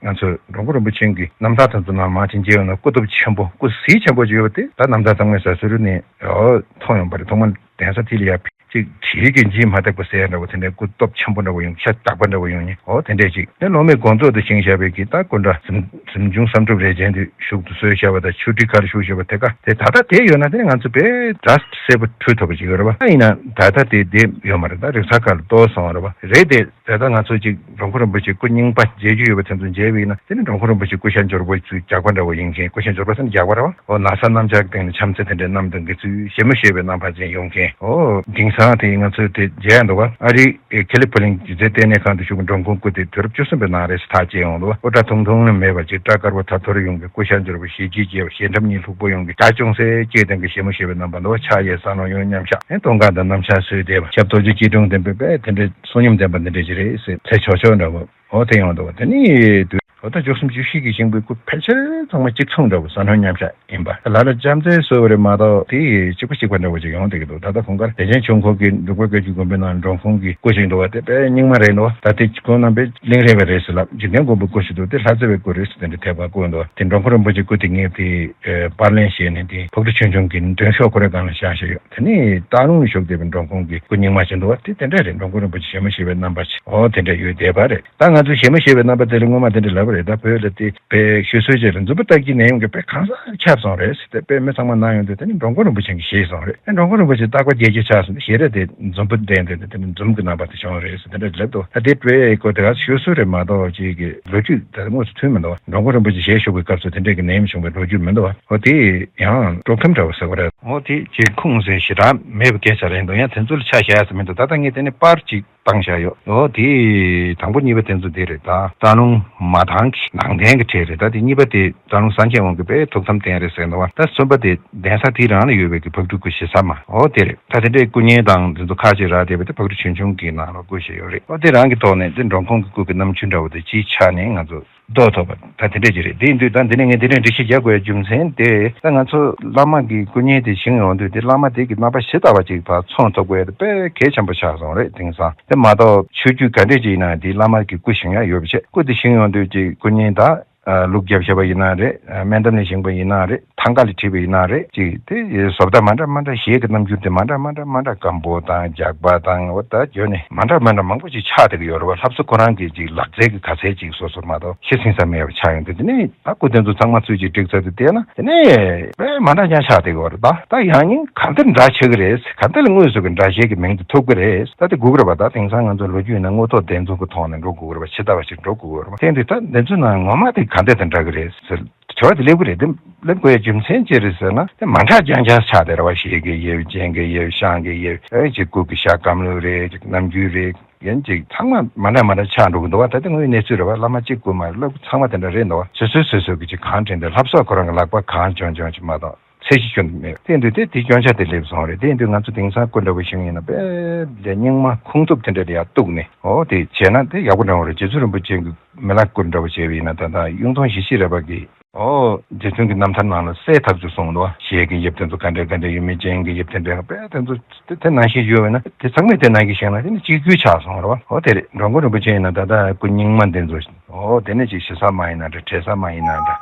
ང་ཚོ་འགྲོ་མགོན་རིན་པོ་ཆེ་གི་རྣམ་ཐར་དེ་ཚོ་ནང་མ་ཅིག་མཇལ་ཡོང་ན་སྐུ་སྟོབས་ཆེན་པོ་སྐུ་གཟི་ཆེན་པོ་ཅིག་ཡོད་པ་དེ་ད་རྣམ་ཐར་ཚང་མའི་ཟ་ཟུར་ནས་འོ་མཐོང་ཡོང་པ་རེད། ཐོག་མར་གདན་ས་དེ་ལ་ཡར་ཅིག་བྲིས་ཀྱི་འཇིགས་མ་ཐེག་པ་ཟེར་ཡ་འདྲ་བོ་དེ་འདྲའི་སྐུ་སྟོབས་ཆེན་པོ་འདྲ་བོ་ཡོང་ཤ་སྟག་པ་འདྲ་བོ་ཡོང་ནི་འོ་དེ་འདྲས་ཅིག་ནས་སློབ་མའི་དགོངས་རྫོགས་དེ་བཞེངས་བཞག་པའི་གི་ད་སྐུ་འདྲ་གཟིམ་གཟིམ་ཆུང་བསམ་གྲུབ་རས་ཆེན་དེ་བཞུགས་དུ་གསོལ་བཞག་པ་དང་ཆོས་ཁྲི་ཁར་བཞུགས་བཞག་པ་དེ་ག་དེ་ད་ལྟ་དེ་ཡོད་ན་དེ་ནི་ང་ཚོ་དཔེ་འདྲ་གསལ་པོ་འཕྲོད་ཐུབ་པ་ཅིག་ཡོད་རེད་བ། ད་ཡིན་ན་ད་ལྟ་དེ་དེ་ཡོད་མ་རེད། ད་རིག་གསར་ཁག་ལ་གཏོར་སོང་བ་རེད་བ། རེད་དེ། དེ་ལྟར་ང་ཚོ་ཅིག་འགྲོ་མགོན་རིན་པོ་ཆེ་སྐུ་རྙིང་པ་མཇལ་རྒྱུ་ཡོད་པ་དེ་ཚོ་མཇལ་བས་ན་དེ་ནི་འགྲོ་མགོན་རིན་པོ་ཆེ་སྐུ་ཤ་འབྱོར་པོ་ཚུལ་རྒྱགས་པ་འདྲ་བོ་ཡིན་མཁན། སྐུ་ཤ་འབྱོར་པ་ཟེར་ན་རྒྱགས་པ་རེད་བ། འོ་ན་བཟའ་གནམ་ལྕགས་སྟེང་ནས་ཆམ་ཚད་དེ་འདྲའི་བསྣམས་དང་དགེ་ཚུལ་ཞེ་མོ་ཞེས་པའི་རྣམ་པ་ཅན་ཡོང་མཁན། འོ་དེང་སང་དེ་ང་ཚོས་དེ་མཇལ་ཡ་འདུག་བ། ཨ་རི་ཨེ་ཁེ་ལི་ཕོ་ལིང་སྒྱུ་རྩལ་ལྟེ་གནས་ཁང་དུ་བཞུགས་པའི་འགྲོ་མགོན་སྐུ་དེ་དུས་རབས་བཅུ་གསུམ་པའི་ནང་རེད་ཟེར་ཐག་བཅད་ཡོང་འདུག་བ། འོ་སྐྲ་ཐུང་ཐུང་ནི་མེད་པ་ཅིག་སྐྲ་དཀར་པོ་ཐ་ཐོར་ཡོང་གི་སྐུ་ཤ་འབྱོར་པོ་ཞེ་གཅིག་བྱས་པ་ཞེ་འགྲམ་གཉིས་ལྷུག་པོ་ཡོང་གི་སྐྲ་ཅུང་ཟད་སྐྱེས་ལྡན་གྱི་ཞེ་མོ་ཞེས་པའི་རྣམ་པ་འདུག་བ། ཕྱག་གཡས་ས་ནོར་གཡོན་མཉམ་གཞག་ཨེ་སྟོད་འགག་དང་རྣམ་ཕྱག་སོས་ཏེ་བ་ཞབས་རྡོ་རྗེ་སྐྱིལ་ཀྲུང་ལྡན་པའི་དཔེ་དེ་འདྲའི་བསོད་སྙོམས་ལྡན་པ་འདི་འདྲ་ཞིག་རེད་ཟེར་ཚེ་ཆོག་ཆོག་འདྲ་བོ། འོ་དེ་ཡོང་འདུག་བ། དེ་ནི་དུས་འོ་ད་བཅུ་གསུམ་བཅུ་བཞི་གི་ཤིང་བུའི་སྐུ་ཕལ་ཆེར་ཚང་མ་གཅིག་མཚུངས་འདྲ་བོ་ས་ནོར་མཉམ་གཞག་ཡིན་པ། ལ་ལ་ལྕམ་རྩལ་སོས་པ་རེད་མ་གཏོགས་དེ་གཅིག་པ་གཅིག་པ་འདྲ་བོ་ཅིག་ཡོང་བསྡད་ཀྱི་འདུག་ད་ལྟ་ཁོང་གར་བདེ་ཆེན་ཆོས་འཁོར་གྱི་འབྲུག་པ་བཀའ་བརྒྱུད་དགོན་པའི་ནང་འབྲོང་ཁུང་གི་སྐུ་ཞིག་འདུག་བ། དེ་དཔེ་རྙིང་མ་རེད་འདུག་བ། ད་དེ་ཁོང་རྣམ་པས་གླིང་རས་པ་རེད་ཟེར་ལབ། འཇིག་རྟེན་མགོན་པོའི་སྐུ་ཞིག་འདུག་དེ་ལྷ་རྩེ་བའི་སྐུ་རེད་ཟེར་དེ་འདྲ་དད་པ་བསྐུལ་འདུག་དེ་འགྲོ་མགོན་རིན་པོ་ཆེའི་སྐུ་དེ་ངས་དེ་པར་ལེན་བྱས་ནས་དེ་ཕག་གྲུ་ཆོས་འབྱུང་གི་མདུན་ཤོག་ཁོ་རའི་སྒང་ལ་བཞག་བཞག་ཡོད། དེ་ནས་སྟག་ལུང་ལ་བཞུགས་བསྡད་པའི་འབྲོང་ཁུང་གི་སྐུ་རྙིང་མ་ཞིག་འདུག་བ། དེ་དེ་འདྲ་རེད། འགྲོ་མགོན་རིན་པོ་ཆེ་ཞེ་མོ་ཞེས་པའི་རྣམ་པ་ཞིག་འོ་དེ་འདྲ་ཡོད་བསྡད་པ་རེད། ད་ང་ཚོས་ཞེ་མོ་ཞེས་པའི་རྣམ་པ་དེ་ལ་སྔོན་མ་དེ་འདྲ་ལབ་ རེད། ད་བོད་ལ་དེ་དཔེ་ཤོད་སྲོལ་ཅིག་རེད། འཛོམས་པ་རྟགས་ཀྱི་ནད་ཡམས་ཀྱི་དཔེ་གང་སར་ཁྱབ་སོང་རེད་ཟེར་ཏེ། དཔེ་མི་ཚང་མ་ན་ཡོང་དུས་དེ་ནི་འགྲོ་མགོན་རིན་པོ་ཆེ་གིས་བཞེས་སོང་རེད། ཨེ་འགྲོ་མགོན་རིན་པོ་ཆེ་རྟག་པར་རྒྱལ་གཅེས་ཆགས་སོང་སྟེ། ཞལ་རས་དེ་འཛོམས་པ་དེ་དེ་དེ་ནི་འཛུམ་གྱི་རྣམ་པ་དེ་བྱུང་རེད་ཟེར་དེ་འདྲ་ལབ་འདུག་ད་དེ་དཔེ་ཀོ་དེ་ག་ཤོད་སྲོལ་རེད་མ་གཏོགས་ཅིག་གི་ལོ་རྒྱུས་ད་དངོས་སུ་ཐོན་མི་འདུག་འགྲོ་མགོན་རིན་པོ་ཆེ་ཞལ་བཞུགས་པའི་སྐབས་སུ་དེ་འདྲས་ཀྱི་ནད་ཡམས་བྱུང་བའི་ལོ་རྒྱུས་མི་འདུག་འོ་དེ་ཡང་དཀྲོག་གཏམ་འདྲ་བོ་ཟེར་བ་རེད། འོ་དེ་རྗེ་ཁུངས་ཟེར་ཞེ་དྲག་མེད་པའི་སྐད་ཆ་རེད་འདུག་ཡང་དེ་ཚོ་ལ་ཆ་བཞག་ཡ་ཟེར་མི་འདུག་ད་ལྟ་ངས་དེ་ནི་པར་ཅིག་བཏང་བཞག་ཡོད། འོ་དེ་དང་པོ་གཉིས་པ་དེ་ཚོ་དེ་རེད། ད་སྟག་ལུང་མ་ཐང་གི་ནང་རྟེན་གྱི་གྲས་རེད། ད་དེ་གཉིས་པ་དེ་སྟག་ལུང་སངས་རྒྱས་དབང་གི་དཔེ་ཐུགས་དམ་རྟེན་རེད་ཟེར་འདུག་བ། ད་གསུམ་པ་དེ་གདན་ས་དེའི་རང་ལ་ཡོད་པའི་གི་ཕག་གྲུ་སྐུ་ཞེ་ས་མ། འོ་དེ་རེད། ད་དེ་འདྲའི་སྐུ་བརྙན་དང་དེ་ཚོ་ཁག་ཅིག་རག་བསྡད་པ་དེ་ཕག་གྲུ་ཆུང་ཆུང་གི་ནང་ལ་སྐུ་ཞིག་ཡོད་རེད། འོ་དེ་རང་གི་ཐོག་ནས་དེ་འགྲོ་མགོན་གྱི་སྐུ་གི་རྣམ་འགྱུར་འདྲ་བོ་དེ་ཅིའི་ཆ་ནས་ང་ཚོ་ལྡོག་ཐུབ་པ་ད་དེ་འདྲས་ཅིག་རེད། དེ་ཡིན་དུས་ད་འདི་ནས་ངས་འདི་འདྲས་འགྲེལ་བཤད་རྒྱག་དགོས་ཡ་རྒྱུ་མཚན་དེ། ད་ང་ཚོ་བླ་མ་གི་སྐུ་བརྙན་དེ་བཞེངས་ཡོང་དུས་དེ་བླ་མ་དེ་གི་རྣམ་པ་ཞེ་ལྟ་བ་ཅིག་ཕར་མཚོན་ཐུབ་དགོས་ཡ་དེ་དཔེ་གལ་ཆེན་པོ་ཆགས་སོང་རེད། དེང་སང་དེ་མ་གཏོགས་ཆོས་བརྒྱུད་ག་འདྲས་ཅིག་ཡིན་ན་དེ་བླ་མ་གི་སྐུ་བཞེངས་ཡ་ཡོད་པ་བྱས། སྐུ་དེ་བཞེངས་ཡོང་དུས་ཅིག་སྐུ་བརྙན་ད་ལུག་རྒྱབ་བཞག་པ་ཡིན་ན་རེད། སྨན་འདམ་ནས་བཞེངས་པ་ཡིན་ན་རེད། ཐང་ག་ལ་བྲིས་པ་ཡིན་ན་རེད། ཅིག་དེ་བཟོ་ལྟ་མ་འདྲ་མ་འདྲ། གཞས་ཀྱི་རྣམ་འགྱུར་དེ་མ་འདྲ་མ་འདྲ་མ་འདྲ། སྒམ་པོ་དང་ཇག་པ་དང་འོ་ད་བརྗོད་ནས་མ་འདྲ་མ་འདྲ་མང་པོ་ཅིག་ཆགས་བསྡད་ཀྱི་ཡོད་རེད་བ། ལྷ་བཟོ་ཁོ་རང་གི་ཅིག་ལག་རྩལ་གྱི་ག་ཚད་ཅིག་སོ་སོར་མ་གཏོགས་ཤེས་ཟིན་ས་མེད་པ་ཆགས་ཡོང་དུས། དེ་ནས་ད་སྐུ་དེ་ཚོ་ཚང་མ་ཚུར་ཅིག་བསྒྲིགས་ཚར་དུས་བལྟས་ན་དེ་ནས་དཔེ་མ་འདྲ་རྐྱང་ཆགས་བསྡད་ཀྱི་ཡོད་རེད། ད་ད་ཡང་སྙིང་ག་འདིར་འདྲ་ཆགས་ཀྱི་རེད། ག་འདི་ལ་དངོས་སུ་གི་འདྲ་བཤད་ཀྱི་མིང་དེ་ཐུག་གི་རེད། ད་དེ་དགོས་ཀྱི་རེད་བ། ད་དེང་སང་ང་ཚོ་ལོ་རྒྱུས་ཡིན་ན་དངོས་ཐོག་བདེན་འཚོལ་གྱི་ཐོག་ནས་འགྲོ་དགོས་ཀྱི་རེད་བ། ཇི་ལྟ་བ་ཞིག་འགྲོ་དགོས་ཀྱི་རེད་བ། དེ་ཡིན་དུས་ད་འདི་ཚོ་ནང་ངོ་མ་དེ་ག་འདྲ་དང་འདྲ་གི་རེད་ཟེར། དྲི་བ་དེ་སླེབས་ཀྱི་རེད། དེ་སླེབས་དགོས་ཡ་རྒྱུ་མཚན་ཅི་རེད་ཟེར་ན། དེ་མ་འདྲ་རྐྱང་རྐྱང་ཆགས་བསྡད་རེད་བ། གཞས་ཀྱི་དབྱིབས། རྒྱན་གྱི་དབྱིབས། ཤངས་ཀྱི་དབྱིབས། ཨེ་ཅིག་སྐུ་གི་ཞྭ་སྐམ་ལུགས་རེད། ཅིག་རྣམ་འགྱུར་རེད། ཡན་ཅིག་ཚང་མ་མ་འདྲ་མ་འདྲ་ཆགས་འགྲོ་གི་འདུག་བ། ད་དེ་དངོས་ཡོད་གནས་ཚུལ་རེད་བ། བླ་མ་གཅིག་པུ་མ་རེད། སློབ་ཚང་མ་དེ་འདྲ་རེད་འདུག་བ། སོ་སོས་སོ་སོ་གི་ཅིག་གང་དྲན་དེ་ལྷ་བཟོ་ཁོ་རང་གི་ལག་པ་གང་བྱུང་བྱུང་ཅིག་མ་གཏོགས་ཚད་གཞི་ཁྱོན་ནས་མེད། དེ་ཡིན་དུས་དེ་དེ་སྐྱོན་ཆ་དེ་སླེབས་སོང་རེད། དེ་ཡིན་དུས་ང་ཚོ་དེང་སང་སྐུ་འདྲ་བོ་བཞེངས་ཡིན་ན་དཔེ་ལས་རྙིང་མ་ཁུངས་ཐུབ་དེ་འདྲ་ལ་ཡར་གཏུགས་ནས། འོ་དེ་བྱས་ན་དེ་ཡག་པོ་འདྲ་བོ་རེད། རྗེ་བཙུན་རིན་པོ་ཆེ་གི་མི་ལ་སྐུ་འདྲ་བོ་བྱས་པ་ཡིན་ན། ད་ལྟ་གཡུང་དྲུང་ཞི་བྱེད་རས་པ་གིས་འོ་རྗེ་བཙུན་གྱི་རྣམ་ཐར་ནང་ལ་གསལ་ཐག་ཆོད་གསུངས་འདུག་བ། གཞས་ཀྱི་དབྱིབས་དེ་ཚོ་ག་འདྲ་ག་འདྲ་ཡོད་མེད། རྒྱན་གྱི་དབྱིབས་དེ་འདྲ་དཔེ་དེ་ཚོ་དེ་དེ་ནང་བཞིན་ཡོད་པ་ཡིན་ན། དེ་ཚང་མས་དེ་ནང་བཞིན་བཞེངས་ན་དེ་ནི་གཅིག་གྱུར་ཆགས་སོང་རེད་བ། འོ་དེ་རེད། འགྲོ་མགོན་རིན་པོ་ཆེ་ཡིན་ན་ད་ལྟ་སྐུ་རྙིང་མ་དེ་ཚོ། འོ་དེ་ནས་ཅིག་ཞེ་ས་མ་ཡིན་ན་འདྲ། གྲས་ས་མ་ཡིན་ན་འདྲ།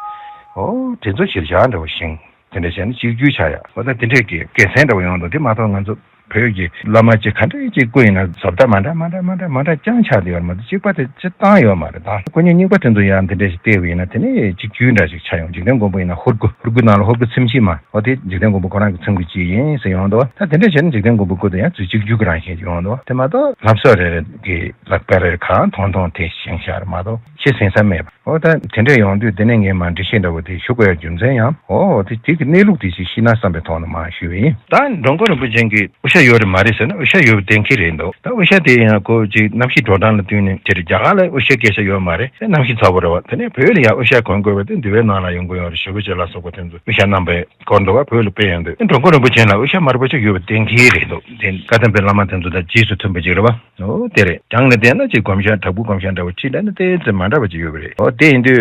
འོ་དེ་ཚོ་གཞིར་བཞག་འདྲ་བོ་བཞེངས། དེ་འདྲ་བྱས་ན་གཅིག་གྱུར་ཆགས་ཡ། འོ་ད་དེ་འདྲས་ཀྱི་དགེ་མཚན་འདྲ་བོ་ཡོང་འདུག་དེ་མ་གཏོགས་ང་ཚོ་བོད་ཀྱི་བླ་མ་ཅིག་ག་འདྲས་ཅིག་སྐུ་ཡིན་ན་བཟོ་ལྟ་མ་འདྲ་མ་འདྲ་མ་འདྲ་མ་འདྲ་རྐྱང་ཆགས་བསྡད་ཡོད་རེད་མ་གཏོགས་གཅིག་པ་དེ་སྤྱིར་བཏང་ཡོད་མ་རེད། ད་སྐུ་བརྙན་རྙིང་པ་དེ་ཚོ་ཡང་དེ་འདྲས་ཞིག་བལྟས་པ་ཡིན་ན་དེ་ནས་གཅིག་གྱུར་འདྲ་ཞིག་ཆགས་ཡོང་། འཇིག་རྟེན་མགོན་པོ་ཡིན་ན་ཧོར་སྐུ། ཧོར་སྐུ་ནང་ལ་ཧོར་སྐུ་ཚེམས་མཆིལ་མ། འོ་དེ་འཇིག་རྟེན་མགོན་པོ་ཁོ་རང་གི་ཚེམས་ཀྱི་གཅིག་ཡིན་ཟེར་ཡོང་འདུག་ད་དེ་འདྲས་བྱས་ན་འཇིག་རྟེན་མགོན་པོ་སྐུ་དེ་ཡང་ཚུར་གཅིག་གྱུར་གྱི་རང་བཞིན་ཡོང་འདུག་དེ་མ་གཏོགས་ལྷ་བཟོ་རེ་རེ་གི་ལག་པ་རེ་གང་མཐོང་མཐོང་དེ་བཞེངས་བཞག་རེད་མ་གཏོགས་ཤེས་ཟིན་ས་མེད་པ། འོ་ད་དེ་འདྲས་ཡོང་དུས་དེ་ནས་ངས་མར་འགྲེལ་བཤད་འདྲ་བོ་དེ་ཞུ་དགོས་ཡ་རྒྱུ་མཚན་ཡང་། འོ་དེ་དེ་གི་གནས་ལུགས་དེ་ཅིག་ཤེས་ན་བསམ་པའི་ཐོག་ནས་མར་ཞུས་པ་ཡིན། ད་འགྲོ་མགོན་རིན་པོ་ཆེ་གི་དབུ་ཞྭ་ཡོད་རེད་མ་རེད་ཟེར་ན་དབུ་ཞྭ་ཡོད་པ་གཏན་འཁེལ་རེད་འདུག་ད་དབུ་ཞྭ་དེ་ཡང་ཁོ་ཅིག་གནམ་གཤིས་དྲོ་གྲང་ལ་བསྟུན་ནས་དེ་རེད། རྒྱ་གར་ལ་དབུ་ཞྭ་སྐད་ཆ་ཡོད་མ་རེད། དེ་གནམ་གཤིས་ཚ་པོ་རེད་བ། དེ་ནས་བོད་ལ་ཡང་དབུ་ཞྭ་གོན་དགོས་པ་དེ་འདུལ་བའི་ནང་ལ་ཡོང་གི་ཡོད་རེད། ཞེ་པོ་ཅིག་ལ་སོགས་པ་དེ་ཚོ་དབུ་ཞྭ་རྣམ་པའི་སྐོར་འདུག་བ། བོད་ལ་དཔེ་ཡོང་དུས་འགྲོ་མགོན་རིན་པོ་ཆེ་ལ་དབུ་ཞྭ་དམར་པོ་ཅིག་ཡོད་པ་གཏན་འཁེལ་རེད་འདུག་དེ་བཀའ་གདམས་པའི་བླ་མ་དེ་ཚོ་དང་རྗེས་སུ་མཐུན་པ་ཅིག་རེད་བ། འོ་དེ་རེད། རྒྱང་ནས་བལྟས་ན་ཅིག་གོམས་ཤག་དྲག་པོའི་གོམས་ཤག་འདྲ་བོ་ཅིག་ལ་ནི་ཏོག་ཙམ་མ་འདྲ་བ་ཅིག་ཡོད་པ་རེད། འོ་དེ་ཡིན་དུས་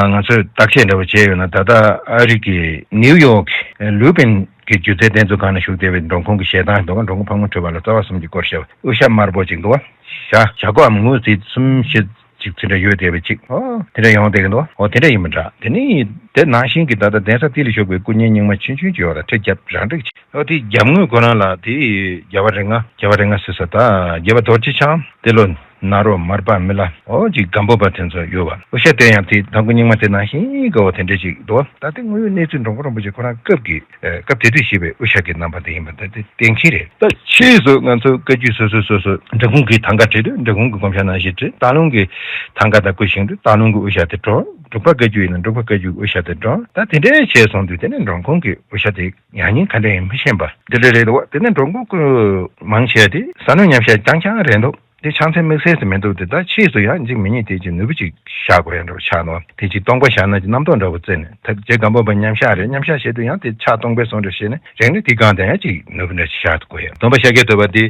ང་ཚོས་བརྟག་དཔྱད་འདྲ་བོ་བྱས་ཡོད་ན། ད་ལྟ་ཨ་རི་གི་ནིའུ་ཡོག་གི་ལུ་པིན་གྱི་སྒྱུ་རྩལ་རྟེན་གཙོ་ཁང་ནང་བཞུགས་བསྡད་པའི་འགྲོ་མགོན་གྱི་ཞལ་ཐང་འདུག་ག་འགྲོ་མགོན་ཕག་མོ་གྲུ་པ་ལ་རྩ་བ་གསུམ་གྱི་སྐོར་བཤད་པ། དབུ་ཞྭ་དམར་པོ་ཅིག་འདུག་བ། ཞྭ་ཞྭ་སྒོའམ་ངོས་ཟིན་གསུམ་བཞི་ཅིག་དེ་འདྲ་ཡོད་བསྡད་པ་ཅིག་འོ་དེ་འདྲ་ཡོང་བསྡད་ཀྱི་འདུག་འོ་དེ་འདྲ་ཡིན་པ་འདྲ། དེ་ནི་དེ་ནང་བཞིན་གྱི་ད་ལྟ་གདན་ས་དེ་ལ་བཞུགས་པའི་སྐུ་བརྙན་རྙིང་མ་ཆུང་ཆུང་ཅིག་ཡོད་ར། ཁྲི་རྒྱབ་རང་འགྲིག་ཅིག་འོ་དེ་རྒྱབ་ངོས་ཁོ་རང་ལ་དེ་རྒྱལ་བ་རིགས་ལྔ། རྒྱལ་བ་རིགས་ལྔ་ཟེར་ས་ད་རྒྱལ་བ་རྡོ་རྗེ་འཆང་། ཏེ་ལོ་ནཱ་རོ་མར་པ་མི་ལ། འོ་ཅིག་སྒམ་པོ་པ་དེ་ཚོ་ཡོད་པ། དབུ་ཞྭ་དེ་ཡང་དེ་དང་པོ་རྙིང་མ་དེ་ནང་བཞིན་ག་འོ་དེ་འདྲ་ཅིག་འདུག་ད་དེ་དངོས་ཡོད་གནས་ཚུལ་འགྲོ་མགོན་རིན་པོ་ཆེ་ཁོ་རང་སྐབས་ཀྱི་སྐབས་དེ་དུས་བཞེས་པའི་དབུ་ཞྭ་གི་རྣམ་པ་དེ་ཡིན་པ་ད་དེ་གཏན་འཁེལ་རེད། ད་ཕྱིས་སུ་ང་ཚོ་བཀའ་བརྒྱུད་སོ་སོ་སོ་སོ་འབྲི་གུང་གི་ཐང་ག་བྲིས་དུས་འབྲི་གུང་གི་གོམས་ཞྭ་ནང་བཞིན་བྲིས། སྟག་ལུང་གི་ཐང་ག་དང་སྐུ་བཞེངས་དུས་སྟག་ལུང་གི་དབུ་ཞྭ་དེ་འགྲོ། འབྲུག་པ་བཀའ་བརྒྱུད་ཡིན་ན་འབྲུག་པ་བཀའ་བརྒྱུད་དབུ་ཞྭ་དེ་འགྲོ། ད་དེ་འདྲའི་བྱས་སོང་དུས་དེ་ནས་འགྲོ་མགོན་གྱི་དབུ་ཞྭ་དེ་ཡང་སྙིང་ག་འདྲ་ཡིན་མི་ཤེས་པ་འདི་འདྲ་རེད་འདུག་དེ་ནས་འགྲོ་མགོན་སྐུ་མང་ཆེ་དེ་ས་གནས་མཉམ་གཞག་རྐྱང་རྐྱང་རེད་འདུག་དེ་ཕྱག་མཚན་དམིགས་བསལ་ཟེར་མི་འདུག་དེ་ད་ཕྱིས་སུ་ཡང་འཇིག་མི་ཉིད་དེ་ཅིག་ནོར་བུ་ཅིག་བཞག་དགོས་ཡ་འདྲ་བོ་ཆགས་འདུག་དེ་ཅིག་སྟོང་པ་བཞག་ན་ཅིག་རྣམ་རྟོག་འདྲ་བོ་བརྩེ་ནས། ད་རྗེ་སྒམ་པོ་པ་མཉམ་གཞག་རེད། མཉམ་གཞག་བྱེད་དུས་ཡང་དེ་ཕྱག་སྟོང་པའི་བཟོ་འདྲ་བྱས་ནས་རིང་ནས་དེ་གང་དེ་ཡང་ཅིག་ནོར་བུ་འདྲ་ཅིག་བཞག་དགོས་ཡ། སྟོན་པ་ཤཱཀྱ་ཐུབ་པ་དེ་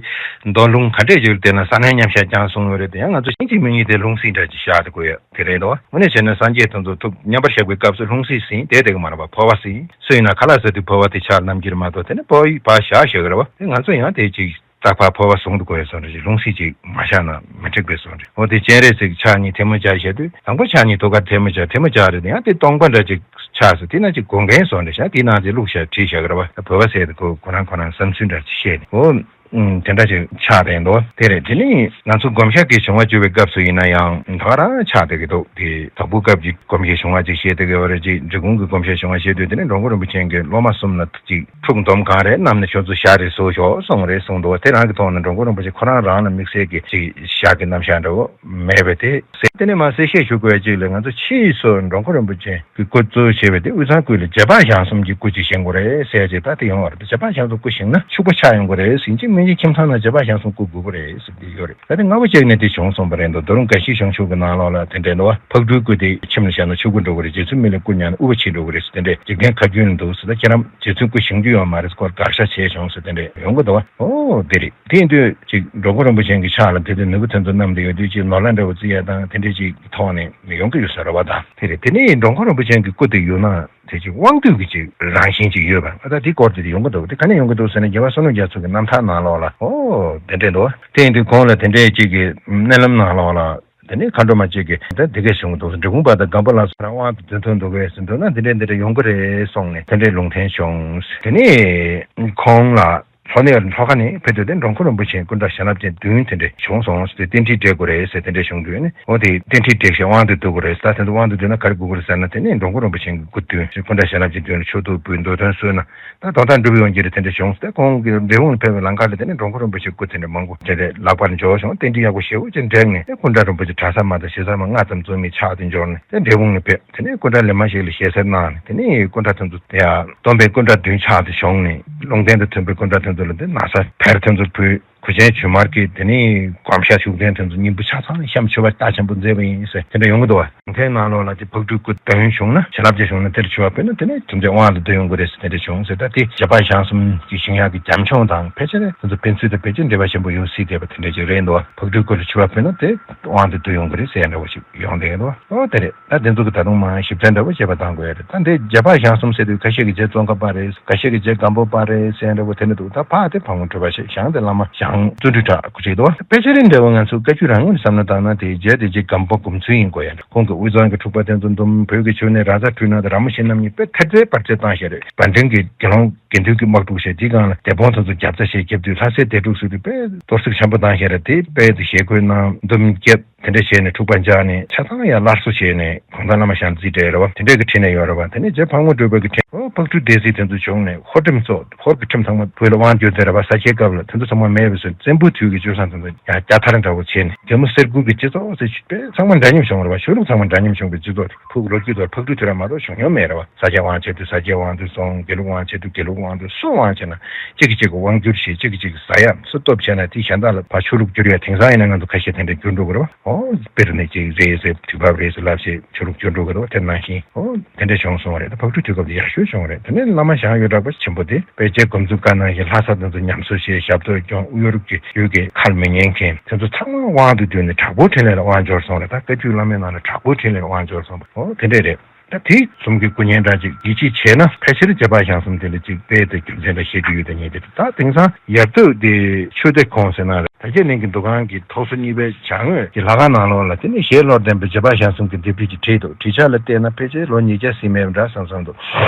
མདོ་ལུང་ག་འདྲས་ཡོད་དེ་ན་ས་གནས་མཉམ་གཞག་རྐྱང་གསུངས་ཡོད་རེད། དེ་ཡང་ང་ཚོ་ཤིང་གཅིག་མིག་གཉིས་དེ་ལྷུང་བཟེད་འདྲ་ཅིག་བཞག་དགོས་ཡ་དེ་རེད་འདུག་དངོས་གནས་བྱས་ན་སངས་རྒྱས་དེ་ཚོ་ཐུགས་མཉམ་པར་བཞག་པའི་སྐབས་སུ་ལྷུང་བཟེད་ཟིན་བསྡད་བསྡད་ཀྱི་མ་རེད་པ། ཕོར་པ་ཟིན། སུ་ཡིན་ན་ཁ་ལག་ཟ་དུས་ཕོར་པ་དེ་ཕྱག་རྣམ་འགྱུར་མ་གཏོགས་དེ་ནི་ཕོར་པ་ཕར་བཞག་བཞག་གི་རེད་པ། དེ་ང་ཚོ་ཡང་དེ་ཅིག་རྟག་པར་ཕོར་པ་བཟུང་དུ་དགོས་ཡོད་བཟོ་འདྲ་ཞིག་ལྷུང་བཟེད་ཅིག་མ་བཞག་ན་མི་འགྲིག་པའི་བཟོ་འདྲ། འོ་དེ་སྤྱན་རས་གཟིགས་ཕྱག་གཉིས་ཐལ་མོ་སྦྱར་བཞག་དུས་དང་པོ་ཕྱག་གཉིས་ཐུགས་ཀར་ཐལ་མོ་སྦྱར། ཐལ་མོ་སྦྱར་རེད། དེ་ཡང་དེ་སྟོང་པ་འདྲ་ཅིག་ཆགས་སོང་། དེ་ན་ཅིག་སྒོ་འགན་བཟོ་འདྲ་བཞག་དེ་ནང་དེ་བླུགས་བཞག་བྲིས་བཞག་གི་རེད་པ། བོད་པ་ཟེར་དེ་ཁོ་ཁོ་རང་ཁོ་རང་བསམ་ཚུལ་འདྲ་ཅིག་བཤད་ནས། འོ་ ཨུམ། དེ་འདྲ་ཅིག་ཆགས་བསྡད་འདུག་དེ་རེད། དེ་ནི་ང་ཚོ་སྒོམ་ཞག་གི་བྱུང་བ་བརྗོད་པའི་སྐབས་སུ་ཡིན་ན་ཡང་ད་ག་རང་ཆགས་བསྡད་ཀྱི་འདུག་དེ་དྭགས་པོའི་སྐབས་ཀྱི་སྒོམ་ཞིག་བྱུང་བ་ཅིག་བཤད་བསྡད་ཀྱི་ཡོད་རེད། ཅིག་འབྲི་གུང་གི་སྒོམ་ཞག་བྱུང་བ་བཤད་དུས་དེ་ནི་འགྲོ་མགོན་རིན་པོ་ཆེ་གི་སློབ་མ་གསུམ་ལ་ཅིག་འཁྲུག་འཛོམས་གང་རེད་གནམ་ནས་ཁྱོད་ཚོ་ཞག་རེ་བཟོ་ཤོག་གསུངས་རེད་གསུངས་འདུག་དེ་རང་གི་ཐོག་ནས་འགྲོ་མགོན་རིན་པོ་ཆེ་ཁོ་རང་རང་ལ་དམིགས་བསལ་གྱི་ཅིག་ཞག་གི་རྣམ་གཞག་འདྲ་བོ་མེད་པས་དེ་ཟེར། དེ་ནས་མ་གསལ་བཤད་ཞུ་དགོས་ཅིག་ལ་ང་ཚོ་ཕྱིས་སུ་འགྲོ་མགོན་རིན་པོ་ཆེ་གི་སྐུ་གཙོ་བྱས་པའི་དེ་དབུས་གཙང་ཁུལ་ལ་རྗེ་འཕགས་ཞང་གསུམ་གྱི་སྐུ་ཅིག་བཞེངས་དགོས་རེད་ཟེར་ཅིག་ད་དེ་ཡོང་བ་རེད། རྗེ་འཕགས་ཞང་གསུམ་སྐུ་བཞེངས་ན་ཕྱུག་པོ་ཆགས་ཡོང་གི་རེད་ཟེར་ཅིག་སྨན་རྩིས་ཁྱིམ་ཚང་ནང་རྗེ་འཕགས་ཞང་གསུམ་སྐུ་དགོས་ཀྱི་རེད་ཟེར་གྱི་ཡོད་རེད། ད་དེ་སྔ་པོ་ཅིག་ནས་དེ་བྱུང་སོང་བ་རེད་འདུག་རྡོ་རུང་དགའ་བཞི་ཞང་ཆུང་གི་ནང་ལོགས་ལ་དེ་འདྲའི་འདུག་བ། ཕག་གྲུའི་སྐུ་དེ་ཁྱིམ་ལ་བཞག་ན་ཕྱུག་པོ་འགྲོ་གི་རེད། རྗེ་བཙུན་མི་ལའི་སྐུ་ཉར་ན་དབུལ་བ་ཆེ་འགྲོ་གི་རེད་ཟེར་དེ་འདྲའི་འཇིག་རྟེན་ཁ་རྒྱུན་ལ་འདུག་ཟེར། ད་ཁྱེད་རང་རྗེ་བཙུན་སྐུ་བཞེངས་རྒྱུ་ཡོད་མ་རེད་ཟེར་སྐོར་དགག་བཞག་བྱས་བྱུང་ཟེར་དེ་འདྲའི་ཡོང་གི་འདུག་བ། ཨོ་དེ་རེད། དེ་ཡིན་དུས་ཅིག་འགྲོ་མགོན་རིན་པོ་ཆེ་གི་ཕྱག་ལ་དེ་དུས་ནོར་བུ་དེ་ཚོ་བསྣམས་ཏེ་ཡོད་དུས་ཅིག་ནོར་ལྷ་འདྲ་བོ་བརྩི་ཡ་དང་དེ་འདྲའི་ཅིག་ཐོག་ནས་ཡོང་གི་ཡོད་ས་རེད་བ། ད་དེ་རེད། དེ་ནས་འགྲོ་མགོན་རིན་པོ་ཆེ་གི་སྐུ་དེ་ཡོད་ན་དེ་ཅིག་དབང་སྡུད་ཀྱི་ཅིག་རང་བཞིན་ཅིག་ཡོད་པ། ད་དེ་སྐོར་དེ་ཡོང་གི་འདུག་དེ་ག་ནས་ཡོང་གི་འདུག་ཟེར་ན་རྒྱལ་བ་བསོད་ནམས་རྒྱ་མཚོ་གི་རྣམ་ཐར་ནང་ལོགས་ལ་ཨོ་དེ་འདྲས་འདུག་དེ་ཡིན་དུས་གོང་ལ་དེ་འདྲས་ཅིག་གི་མནལ་ལམ་ནང་ལོགས་ལ། དེ་ནས་མཁའ་འགྲོ་མ་གཅིག་གིས་ད་འདི་སྐད་གསུངས་འདུག་འབྲི་གུང་པ་དང་སྒམ་པོ་ལ་སོགས་ལ་དབང་དུ་འདོན་ཐུབ་འདུག་གས་ཟེར་འདུག་ན་འདི་འདྲས་འདི་འདྲས་ཡོང་གི་རེད་གསུངས་ནས་དེ་འདྲས་ལུང་བསྟན་བྱུང་། དེ་ནས་ཁོང་ལ་ལྷོ་ནས་ལྷོ་ཁ་ནས་ཕེབས་དུས་དེ་འགྲོ་མགོན་རིན་པོ་ཆེ་སྐུ་འདྲ་བྱིན་རླབས་ཅན་བདུན་དེ་འདྲས་བྱུང་སོང་ཟེར་ཏེ་རྟེན་འབྲེལ་འགྲིག་དགོས་རེད་ཟེར་དེ་འདྲས་བྱུང་དུས་ནས་འོ་དེ་རྟེན་འབྲེལ་འགྲིག་བྱས་དབང་དུ་བསྡུ་དགོས་རེད། ད་དེ་ཚོ་དབང་དུ་བསྡུས་ན་ག་རེ་དགོས་ཀྱི་རེད་ཟེར་ན་དེ་ནས་འགྲོ་མགོན་རིན་པོ་ཆེ་གི་སྐུ་བདུན་སྐུ་འདྲ་བྱིན་རླབས་ཅན་བདུན་ལ་མཆོད་དོ་འབུལ་མདོ་དོན་གསོལ་ན། ད་དོན་དག་འགྲུབ་ཡོང་གི་རེད། དེ་འདྲ་བྱུང་སྟེ་ཁོང་གིས་འབྲས་སྤུངས་ལ་ཕེབས་པའི་ལམ་ཁ་ལ་དེ་ནས་འགྲོ་མགོན་རིན་པོ་ཆེ་སྐུ་དེ་འདྲ་མང་པོ་དེ་འདྲ་ལག་པར་འབྱོར་བྱུང་། རྟེན་འབྲེལ་ཡག་པོ་ཞེ་པོ་ཅིག་འགྲིག་ནས་དེ་སྐུ་འདྲ་རིན་པོ་ཆེ་གྲྭ་ས་མ་དང་ཞེ་ས་མ་ལྔ་ཙམ་འཛོམས་ནས་ཕྱག་དེ་འབྱོར་ནས་དེ་འབྲས་སྤུངས་ལ་ཕེབས། དེ་ནས་སྐུ་འདྲ་ལེབ་མ་ཞིག་ལ་ཞལ་གསེར་གནང་ནས་དེ་ནས་སྐུ་འདྲ་དེ་ཚོ་དེ་ཡང་སྟོན་པའི་སྐུ་འདྲ་བདུན་ཕྱག་དེ་བྱུང་ནས་ལུང་བསྟན་དང་མཐུན་པའི་སྐུ་འདྲ་དེ་ཚོ་ལ་དེ་ན་བཟའ་བེར་དེ་ཚོ་ཕུལ། གོས་ཆེན་ཇུས་དམར་གྱི་དེ་ནས་སྒོམ་ཞག་བཞུགས་གདན་དེ་ཚོ་སྙིང་པོ་ཆ་ཚང་བཤམས་མཆོད་པ་རྟགས་ཆེན་པོ་མཛད་པ་ཡིན་ཟེར་དེ་འདྲ་ཡོང་གི་འདུག་བ། དེའི་ནང་ལོགས་ལ་དེ་ཕག་གྲུའི་སྐུ་བདུན་བྱུང་ན་བྱིན་རླབས་ཅན་བྱུང་ན་དེར་མཆོད་པ་ཕུལ་ན་དེ་ནས་ཐམས་ཅད་དབང་ལ་འདུས་ཡོང་གི་རེད་ཟེར་དེ་འདྲ་བྱུང་ཟེར། ད་དེ་རྗེ་འཕགས་ཞང་གསུམ་གྱི་བཞེངས་ཡག་གི་རྒྱ་མཆོང་དང་ཕལ་ཆེར་དེ་ཚོ་ཕན་ཚུན་དང་ཕལ་ཆེར་འབྲེལ་བ་ཆེན་པོ་ཡོད་སྲིད་བསྡད་པ་དེ་འདྲ་ཅིག་རེད་འདུག་བ། ཕག་གྲུའི་སྐུ་ལ་མཆོད་པ་ཕུལ་ན་དེ་དབང་དུ་འདུས་ཡོང་གི་རེད་ཟེར་ཡ་འདྲ་བོ་ཞིག་ཡོང་བསྡད་ཀྱི་འདུག་བ། ཨོ་དེ་རེད། ད་དེ་ཚོ་གི་ད་དུང་མ་ཞིབ་ཕྲ་འདྲ་བོ་བྱས་པ་གཏང་དགོས་ཡ་རེད། ད་འདི་རྗེ་འཕགས་ཞང་གསུམ་ཟེར་དུས་ཁ་ཤས་ཀྱི་རྗེ་ཙོང་ཁ་པ་རེད། ཁ་ཤས་ཀྱི་རྗེ་སྒམ་པོ་པ་རེད་ཟེར་འདྲ་བོ་དེ་འདྲ་འདུག་ད་ཕ་དེ་ཕག་མོ་གྲུ་པ་ཞེས་ཞང་དེ་བླ་མ་ཞང་བརྩོན་འགྲུས་གྲགས་སྐུ་ཅིག་འདུག་དཔེ་ཆ་རིགས་འདྲ་བོ་ང་ཚོ་བཀའ་བརྒྱུད་རང་ངོས་བསམ་བློ་བཏང་ན་དེ་རྗེ་དེ་རྗེ་སྒམ་པོ་སྒོམ་ཚུལ་ཡིན་དགོས་ཡ་འདྲ། ཁོང་གི་དབུས་གཙང་གི་འཁྲུག་པ་དེ་ཚོ་འདུམ་བོད་ཀྱི་ཕྱོགས་ནས་ར་ཛ་འཕྲུལ་སྣང་དང་ར་མོ་ཤེས་རྣམ་གཉིས་དཔེ་ཐེར་ཙེ་བར་ཙེ་བཏང་བཞག་རེད། བན་ཌེན་གྱི་དགེ་སློང་དགེ་འདུན་གྱི་དམག་འཁྲུག་བྱས་དེའི་སྒང་ལ་སྡེ་དཔོན་ཚོ་ཚོ་རྒྱབ་རྩ་བྱས་རྒྱབ་དུས་ལྷ་སའི་སྡེ་འཁྲུག་ཟེར་དུས་དཔེ་གཏོར་བཤིག་ཆེན་པོ་བཏང་བཞག་རེད། དེ་དཔེ་དེ་ཞེ་འཁོན་གནང་འདུམ་རྒྱབ། དེ་འདྲ་བྱས་ནས་འཁྲུག་པ་འཇགས་ནས་ཆ་ཚང་ཡང་སླར་གསོ་བྱས་ནས་གུང་ཐང་བླ་མ་ཞང་རྩིས་སྤྲད་རེད་བ། དེ་འདྲས་ཀྱི་ཁྲིད་ནས་ཡོད་རེད་བ། དེ་ནས་རྗེ་ཕག་མོ་གྲུ་པ་གི་ཁྲིད་ཨོ་ཕག་གྲུ་སྡེ་སྲིད་དེ་ཚོ་བྱུང་ནས་ཧོར་ཁྲིམས་སོགས་ཧོར་གྱི་ཁྲིམས་ཚང་མ་བོད་ལ་དབང་བསྒྱུར་ཏེ་རེད་བ། ས་སྐྱའི་སྐབས་ལ་དེ་ཚོ་ཚང་མ་མེད་པའི་ཚུལ་བཙན་པོའི་དུས་ཀྱི་སྤྱོད་བཟང་དེ་ཚོ་ཡང་རྒྱ་ཐར་འདྲ་བོ་བྱས་ནས་རྒྱལ་མོ་གསེར་སྐུ་གི་སྤྱི་ཚོགས་ཟེར་དཔེ་ཚང་མ་འདྲ་མཉམ་བྱུང་རེད་བ། ཆོས་ལུགས་ཚང་མ་འདྲ་མཉམ་བྱུང་བའི་སྤྱི་ཚོགས་དེ་ཕུགས་ལོ་རྒྱུས་ཐོག་ཕག་གྲུ་དེ་ར་མ་གཏོགས་བྱུང་མྱོང་མེད་རེད་བ། ས་སྐྱ་དབང་ཆེ་དུས་ས་སྐྱ་དབང་དུ་སོང་། དགེ་ལུགས་དབང་ཆེ་དུས་དགེ་ལུགས་དབང་དུ་སོང་། དབང་ཆེ་ན་གཅིག་གིས་གཅིག་གི་དབང་བསྒྱུར་བྱེད། གཅིག་གིས་གཅིག་གི་ཟ་ཡ་སུ་སྟོབས་ཆེ་ན་དེ་གཞན་དག་ལ་ཕར་ཆོས་ལུགས་བསྒྱུར་ཡ། དེང་སང་ཡིན་ན་ང་ཚོ་ཁ་ཤས་དེ་འདྲ་བསྒྱུར་འགྲོ་གི་རེད་བ། ཨོ་སྤིར་ནས་གཅིག་རེད་ཟེར་དུས་བབ་རེད་ཟེར་ལབ་བྱས་ཆོས་ལུགས་བསྒྱུར་འགྲོ་གི་རེད་བ། དེ་ནང་བཞིན་ཨོ་དེ་འདྲ་བྱུང་སོང་བ་རེད། ད་ཕག་གྲུ་དུས་སྐབས་དེ་ཡག་ཤོས་བྱུང་བ་རེད། དེ་ནས་བླ་མ་ཞང་གཡུ་བྲག་པ་ཆེན་པོ་དེ་དཔེ་རྗེ་དགོངས་རྫོགས་བཀའ་གནང་བཞིན་ལྷ་ས་དེ་ཚོ་ཉམས་གསོ་བྱས། ཞབས་ཏོག་སྐྱོང་། དབུ་གཡོར་གྱི་ཡུལ་གྱི་ཁ་ལ་མི་ཉན་མཁན་དེ་ཚོ་ཚང་མ་དབང་དུ་བསྡུས་ནས་དྲག་པོའི་ཕྲིན་ལས་ལ་དབང་འབྱོར་སོང་རེད། ད་བཀའ་བརྒྱུད་བླ་མའི་ནང་ལ་དྲག་པོའི་ཕྲིན་ལས་ལ་དབང་འབྱོར་སོང་བ། ཨོ་དེ་འདྲས་རེད། ད་དེ་གསུམ་གྱི་སྐུ་བརྙན་འདྲ་ཅིག་ཡིད་ཆེས་བྱས་ན་ཕལ་ཆེར་རྗེ་འཕགས་ཞང་གསུམ་དེ་ལ་ཅིག་དཔེ་དེ་རྒྱུ་མཚན་འདྲ་བཤད་རྒྱུ་ཡོད་དེ་ངེས་དེ་རེད། ད་དེང་སང་ཡར་སྟོད་དེ་ཆོས་སྡེ་ཁོངས་ཟེར་ན་རེད། དར་རྒྱས་གླིང་གི་འདུ་ཁང་གི་ཐོག་སོ་གཉིས་པའི་བྱ་དངོས་ཀྱི་ལྷ་ཁང་ནང་ལོགས་ལ་དེ་ནས་ཞལ་ལོར་ལྡན་པའི་རྗེ་འཕགས་ཞང་གསུམ་གྱི་ལྡེབས་བྲིས་ཅིག་བྲིས་འདུག་བྲིས་ཆ་ལ་བལྟས་ན་ཕལ་ཆེར་ལོ་ཉིས་བརྒྱ་ཟིན་མེད་པ་འདྲ་བསམ་བསམ་འདུག་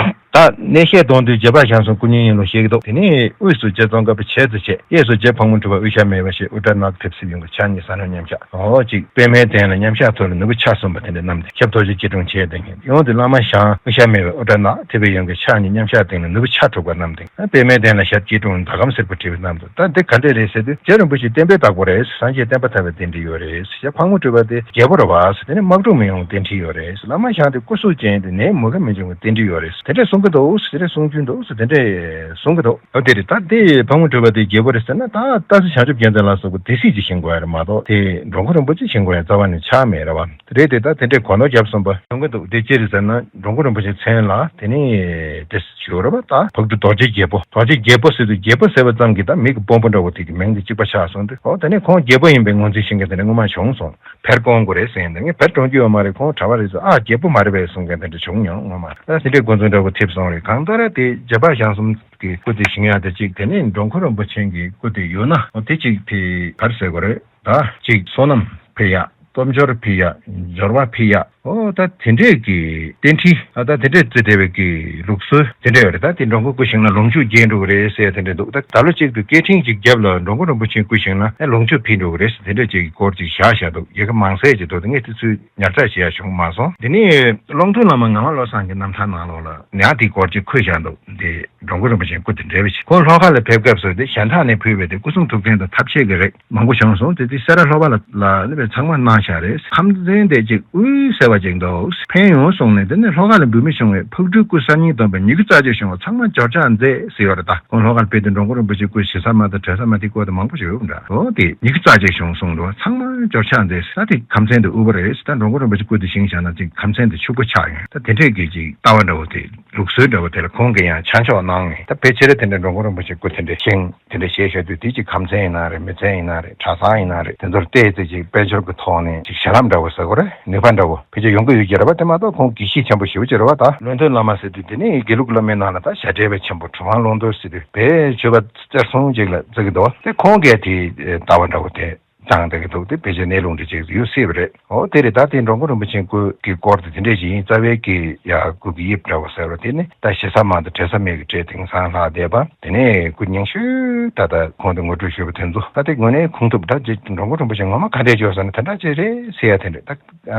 ད་གནས་བཤད་གཏོང་དུས་རྗེ་འཕགས་ཞང་གསུམ་སྐུ་བརྙན་ཡིན་ལུགས་བཤད་ཀྱི་འདུག་དེ་ནས་དབུས་སུ་རྗེ་ཙོང་ཁ་པ་བྱས་ཙམ་བྱས། གཡས་སུ་རྗེ་ཕག་མོ་གྲུ་པ་དབུས་ཤར་མེད་པ་ཞེས་དབུ་སྐྲ་ནག་ཕེབས་སྲིད་ཡོང་གི་ཕྱག་གཉིས་ཟ་ནོར་མཉམ་གཞག་ཨོ་ཅིག་པད་མའི་གདན་ལ་མཉམ་གཞག་ཐོག་ལ་ནོར་བུ་ཆ་གསུམ་པ་དེ་འདྲ་བསྣམས་ཏེ་ཞབས་རྡོ་རྗེ་སྐྱིལ་ཀྲུང་བྱས་ཏེ་ཡོང་དུས་བླ་མ་ཞང་དབུས་ཤར་མེད་པའི་དབུ་སྐྲ་ནག་ཕེབས་པའི་ཡོང་གི་ཕྱག་གཉིས་མཉམ་གཞག་སྟེང་ལ་ནོར་བུ་ཆ་དྲུག་པ་བསྣམས་ཏེ་པད་མའི་གདན་ལ་ཞབས་སྐྱིལ་ཀྲུང་ཟླ་གམ་སེར་པོ་བྲིས་པ་བསྣམས་འདུག་ད་འདི་ག་འདྲས་རེད་ཟེར་དུས་རྗེ་རིན་པོ་ཆེ་བསྟན་པའི་བདག་པོ་རེད། སངས་རྒྱས་བསྟན་པ་དར་བའི་རྟེན་འབྲེལ་ཡོད་རེད། རྗེ་ཕག་མོ་གྲུ་པ་དེ་རྒྱལ་པོ་རེད་བ། དེ་ནི་དམག་འཁྲུག་མི་ཡོང་བའི་རྟེན་འབྲེལ་ཡོད་རེད། བླ་མ་ཞང་དེ་སྐུ་གཟུགས་ཅན་དེ་ནད་མུ་གེ་མི་འབྱུང་བའི་རྟེན་འབྲེལ་ཡོད་རེད། དེ་འདྲས་གསུང་གི་འདུག་དེ་འདྲས་གསུང་རྒྱུན་འདུག་དེ་འདྲས་གསུང་གི་འདུག་ཨོ་དེ་རེད། ད་དེ་ཕག་མོ་གྲུ་པ་དེ་རྒྱལ་པོ་རེད་ཟེར་ན་ད་སྟག་གཟིག་བྱང་ཆུབ་རྒྱལ་མཚན་ལ་སོགས་པ་སྡེ་སྲིད་ཅིག་བཞེངས་དགོས་ཡ་རེད་མ་གཏོགས་དེ་འགྲོ་མགོན་རིན་པོ་ཆེ་བཞེངས་དགོས་ཡ་རྩ་བ་ནས་ཆགས་མེད་རེད་བ། རེད་དེ་ད་དེ་འདྲས་གོ་ནོར་བརྒྱབ་སོང་པ་ཡོང་གི་འདུག་དེ་ཅི་རེད་ཟེར་ན་འགྲོ་མགོན་རིན་པོ་ཆེ་མཚན་ལ་དེ་ནི་དེ་ཞུ་རེད་པ། ད་ཕག་གྲུ་རྡོ་རྗེ་རྒྱལ་པོ། རྡོ་རྗེ་རྒྱལ་པོ་ཟེར་དུས་རྒྱལ་པོ་ཟེར་བ་ཙམ་གྱིས་ད་མི་གི་དཔོན་པོ་འདྲ་བོ་དེ་གི་མིང་དེ་གཅིག་པ་ཆགས་སོང་དུས། ཨོ་དེ་ནས་ཁོང་རྒྱལ་པོ་ཡིན་པའི་ངོས་འཛིན་བྱེད་མཁན་དེ་འདྲ་སྔོན་མ་བྱུང་སོང་། བེར་གོན་དགོས་རེད་ཟེར་མཁན་དེ། ངས་བེར་གོན་རྒྱུ་ཡོད་མ་རེད། ཁོང་གྲྭ་པ་རེད་ཟེར། ཨ་རྒྱལ་པོ་མ་རེད་པས་གསུང་མཁན་དེ་འདྲ་བྱུང་མྱོང་སྔོན་མ། ད་དེ་འདྲའི་འགོ་འཛིན་འདྲ་བོ་ཐེབས་སོང་རེད། གང་ལྟར་དེ་རྗེ་འཕགས་ཞང་གསུམ་གྱི་སྐུ་དེ་བཞེངས་ཡག་དེ་གཅིག་དེ་ནས་འགྲོ་མགོན་རིན་པོ་ཆེ་གི་སྐུ་དེ་ཡོད་ན་ཨོ་དེ་གཅིག་དེ་ག་རེ་ཟེར་དགོས་རེད། ད་གཅིག་བསོད་ནམས་འཕེལ་ཡག་སྟོབས་འབྱོར་ཕི་ཡ། འབྱོར་བ་ཕི་ཡ། ཨོ་ད་དེ་འདྲས་ཀྱི་རྟེན་འབྲེལ། ཨ་ད་དེ་འདྲས་བརྩི་བསྡད་པའི་གི་ལུགས་སྲོལ་དེ་འདྲས་ཡོད་རེད། ད་དེ་འགྲོ་མགོན་སྐུ་བཞེངས་ན་ལོངས་སྤྱོད་རྒྱས་འགྲོ་གི་རེད་ཟེར་དེ་འདྲས་འདུག་ད་ད་ལོ་གཅིག་ཏུ་སྐད་འཕྲིན་གཅིག་རྒྱབ་ལ་འགྲོ་མགོན་རིན་པོ་ཆེ་སྐུ་བཞེངས་ན་ཨེ་ལོངས་སྤྱོད་ཕི་འགྲོ་གི་རེད་ཟེར་དེ་འདྲས་ཅིག་གི་སྐོར་ཅིག་བཞག་བཞག་འདུག་ཡ་གི་མང་སེ་ཅིག་འདུག་ད་ངས་དེ་ཚོའི་ཉར་ཚགས་བྱེད་ཡ་བྱུང་མ་སོང་། དེ་ནས་ཀློང་སྒྲུང་བླ་མ་ངག་དབང་བློ་བཟང་གི་རྣམ་ཐར་ནང་ལོགས་ལ་ཡང་དེའི་སྐོར་ཅིག་འཁོད་བཞག་འདུག་དེ་འགྲོ་མགོན་རིན་པོ་ཆེ་སྐུ་དེ་འདྲ་བ་ཞིག་ཁོང་ལྷོ་ཁ་ལ་ཕེབས་སྐབས་སུ་དེ་གཞན་དག་ནས་ཕུལ་བའི་དེ་སྐུ་གསུང་ཐུགས་རྟེན་དང་ཐབས་ཤེས་ཀྱི་རིགས་མང་པོ་བྱུང་སོང་། དེ་དེ་སེ་ར་ལྷོ་པ་ལ་ལ་ནི་བས་ཚང་མ་གནང་བཞག་རེད། ཁམས་ཚན་དེ་ཅིག་དབུས་ཟེར་བ་ཅིག་འདུག་ཕན་ཡོན་གསུངས་ནས། དེ་ནས་ལྷོ་ཁ་ལ་འབུལ་མི་བྱུང་བའི་ཕག་གྲུའི་སྐུ་གསར་རྙིང་སྡོམ་པའི་ཉི་ཤུ་རྩ་གཅིག་བྱུང་བ་ཚང་མ་འབྱོར་ཕྱག་མཛད་ཟེར་ཡོད་རེད། ད་ཁོང་ལྷོ་ཁ་ལ་ཕེབས་དུས་འགྲོ་མགོན་རིན་པོ་ཆེ་སྐུ་ཞེ་ས་མ་དང་བྲེ་ས་མ་དེ་སྐོར་དེ་མང་པོ་ཞིག་ཡོད་འདྲ། འོ་དེ་ཉི་ཤུ་རྩ་གཅིག་བྱུང་གསུངས་འདུག་ཚང་མ་འབྱོར་ཕྱག་མཛད་ཟེར། ད་དེ་ཁམས་ཚན་དེ་དབུས་པ་རེད། ད་འགྲོ་མགོན་རིན་པོ་ཆེ་སྐུ་དེ་བཞེངས་བཞག་ན་ཅིག་ཁམས་ཚན་དེ་ཕྱུག་པོ་ཆགས་ཡོང་། ད་དེ་འདྲས་ཀྱི་ཅིག་ལྟ་བ་འདྲ་བོ་དེ། ལུགས་སྲོལ་འདྲ་བོ་དེ་ལ་ཁོང་གིས་ཡང་ཆ་འཇོག་གནང་ནས། ད་ཕལ་ཆེར་དེ་འདྲ་འགྲོ་མགོན་རིན་པོ་ཆེ་སྐུ་དེ་འདྲ་བཞེངས་དེ་འདྲ་བྱས་བཞག་དུས། དེ་ཅིག་ཁམས་ཚན་ཡིན་ན་རེད། མི་ཚན་ཡིན་ན་རེད། གྲྭ་ཚང་ཡིན་ན་རེད། དེ་ཚོར་བལྟས་ཚེ་ཅིག་དཔལ་འབྱོར་གྱི་ཐོག་ནས་ཅིག་ཞལ་ལམ་འདྲ་བོ་ཟེར་དགོས་རེད། ནུས་པ་འདྲ་བོ་ཕལ་ཆེར་ཡོང་གི་ཡོད་ཀྱི་རེད་པ། དེ་མ་གཏོགས་ཁོང་དགེ་བཤེས་ཆེན་པོ་ཞེ་པོ་ཅིག་རེད་པ། ད་བློན་སྟོན་བླ་མ་ཟེར་དུས་དེ་ནི་དགེ་ལུགས་བླ་མའི་ནང་ལ་ད་ཞྭ་སྒྲིལ་བའི་ཆེན་པོ་གྲུབ་དབང་ཀློང་རྡོལ་ཟེར་དུས་དཔལ་ཆོས་པ་རྩེར་སོང་ཅིག་ལ་བརྩི་གི་འདུག་དེ་ཁོང་གིས་དེ་ལྟ་བ་འདྲ་བོ་དེ། བཏང་བསྡད་ཀྱི་འདུག་དེ་ཕལ་ཆེར་གནས་ལུགས་འདྲ་ཅིག་ཡོད་སྲིད་པ་རེད། འོ་དེ་རེད། ད་དེ་འགྲོ་མགོན་རིན་པོ་ཆེ་སྐུ་གི་སྐོར་དེ་དེ་འདྲས་ཅིག་ཡིན། རྩ་བའི་གི་ཡ་སྐུ་གི་དབྱིབས་འདྲ་བོ་ཟེར་བ་དེ་ནི་ད་ཞེ་ས་མ་དང་བྲེ་ས་མའི་གི་གྲས་དེང་སང་ལྷག་བསྡད་པ། དེ་ནས་སྐུ་རྙིང་ཤོས་ད་ལྟ་ཁོང་དུ་ངོ་སྤྲོད་ཞུས་པ་དེ་ཚོ་ད་དེ་དངོས་གནས་ཁུངས་ཐུབ། ད་ཅིག་འགྲོ་མགོན་རིན་པོ་ཆེ་ངོ་མ་ག་འདྲས་བྱོས་ཟེར་ན་དེ་འདྲ་ཅིག་རེད་ཟེར་ཡ་དེ་འདྲས། ད་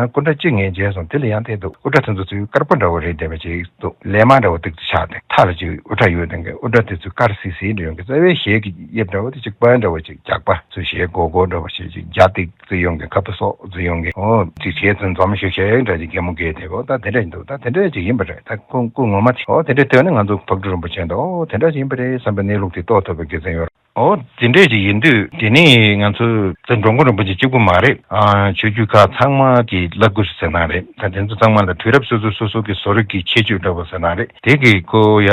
སྐུ་འདྲ་གཅིག་ངས་མཇལ་སོང་། དེ་ལ་ཡང་དེ་འདུག་སྐུ་འདྲ་དེ་ཚོ་ཚུར་དཀར་པོ་འདྲ་བོ་རེད་བསྡད་པ་ཅིག་འདུག་ལས་མ་འདྲ་བོ་ཏིག་ཏིག་ཆགས་ཏེ། མཐའ་ལ་ཅིག་དབུ་སྐྲ་ཡོད་དེ་འདྲས། དབུ་སྐྲ་དེ་ཚོ་དཀར་སིལ་སིལ་འདྲ་ཡོང་གི། རྩ་བའི་ཞལ་གྱི་དབྱིབས་འདྲ་བོ་དེ་ཅིག་པར་འདྲ་བོ་ཅིག་རྒྱགས་པ་ཚོ་ཞལ་སྒོར་སྒོར་འདྲ་བོ་ཞིག་ཅིག་རྒྱ་ཏིག་ཙི་ཡོང་གི། ཁ་སྤུ་སོགས་ཙི་ཡོང་གི། འོ་ཅིག་ཞལ་ཚོན་འཛོམས་ཤིག་ཤིག་འདྲ་ཅིག་གད་མོ་བགད་དེ། འོ་ད་དེ་འདྲ་ཡིན་འདུག་ད་དེ་འདྲ་ཅིག་ཡིན་པ་རེད། ད་ཁོང་སྐུ་ངོ་མ་དེ། འོ་དེ་འདྲ་ཐོས་ནས་ང་ཚོ་བག་གྲོ་རིན་པོ་ཆེ་འདུག་འོ་དེ་འདྲ་ཅིག་ཡིན་པ་རེད་བསམ་པའི་གནས་ལུགས་དེ་རྟོགས་ཐུབ་པའི་དགེ་མཚན་ཡོད་རེད། འོ་དེ་འདྲས་ཅིག་ཡིན་དུས་དེ་ནས་ང་ཚོ་ཙི་འགྲོ་མགོན་རིན་པོ་ཆེ་གཅིག་པུ་མ་རེད། ཨ་ཆོས་བརྒྱུད་ཁག་ཚང་མ་གི་བླ་སྐུ་ཟེར་ན་རེད། ད་དེ་ཚོ་ཚང་མ་ལ་དུས་རབས་སོ་སོ་སོ་སོ་གི་བཟོ་རིག་གི་ཁྱད་ཆོས་འདྲ་བོ་ཟེར་ན་རེད། དེ་གི་ཁོ་ཡ་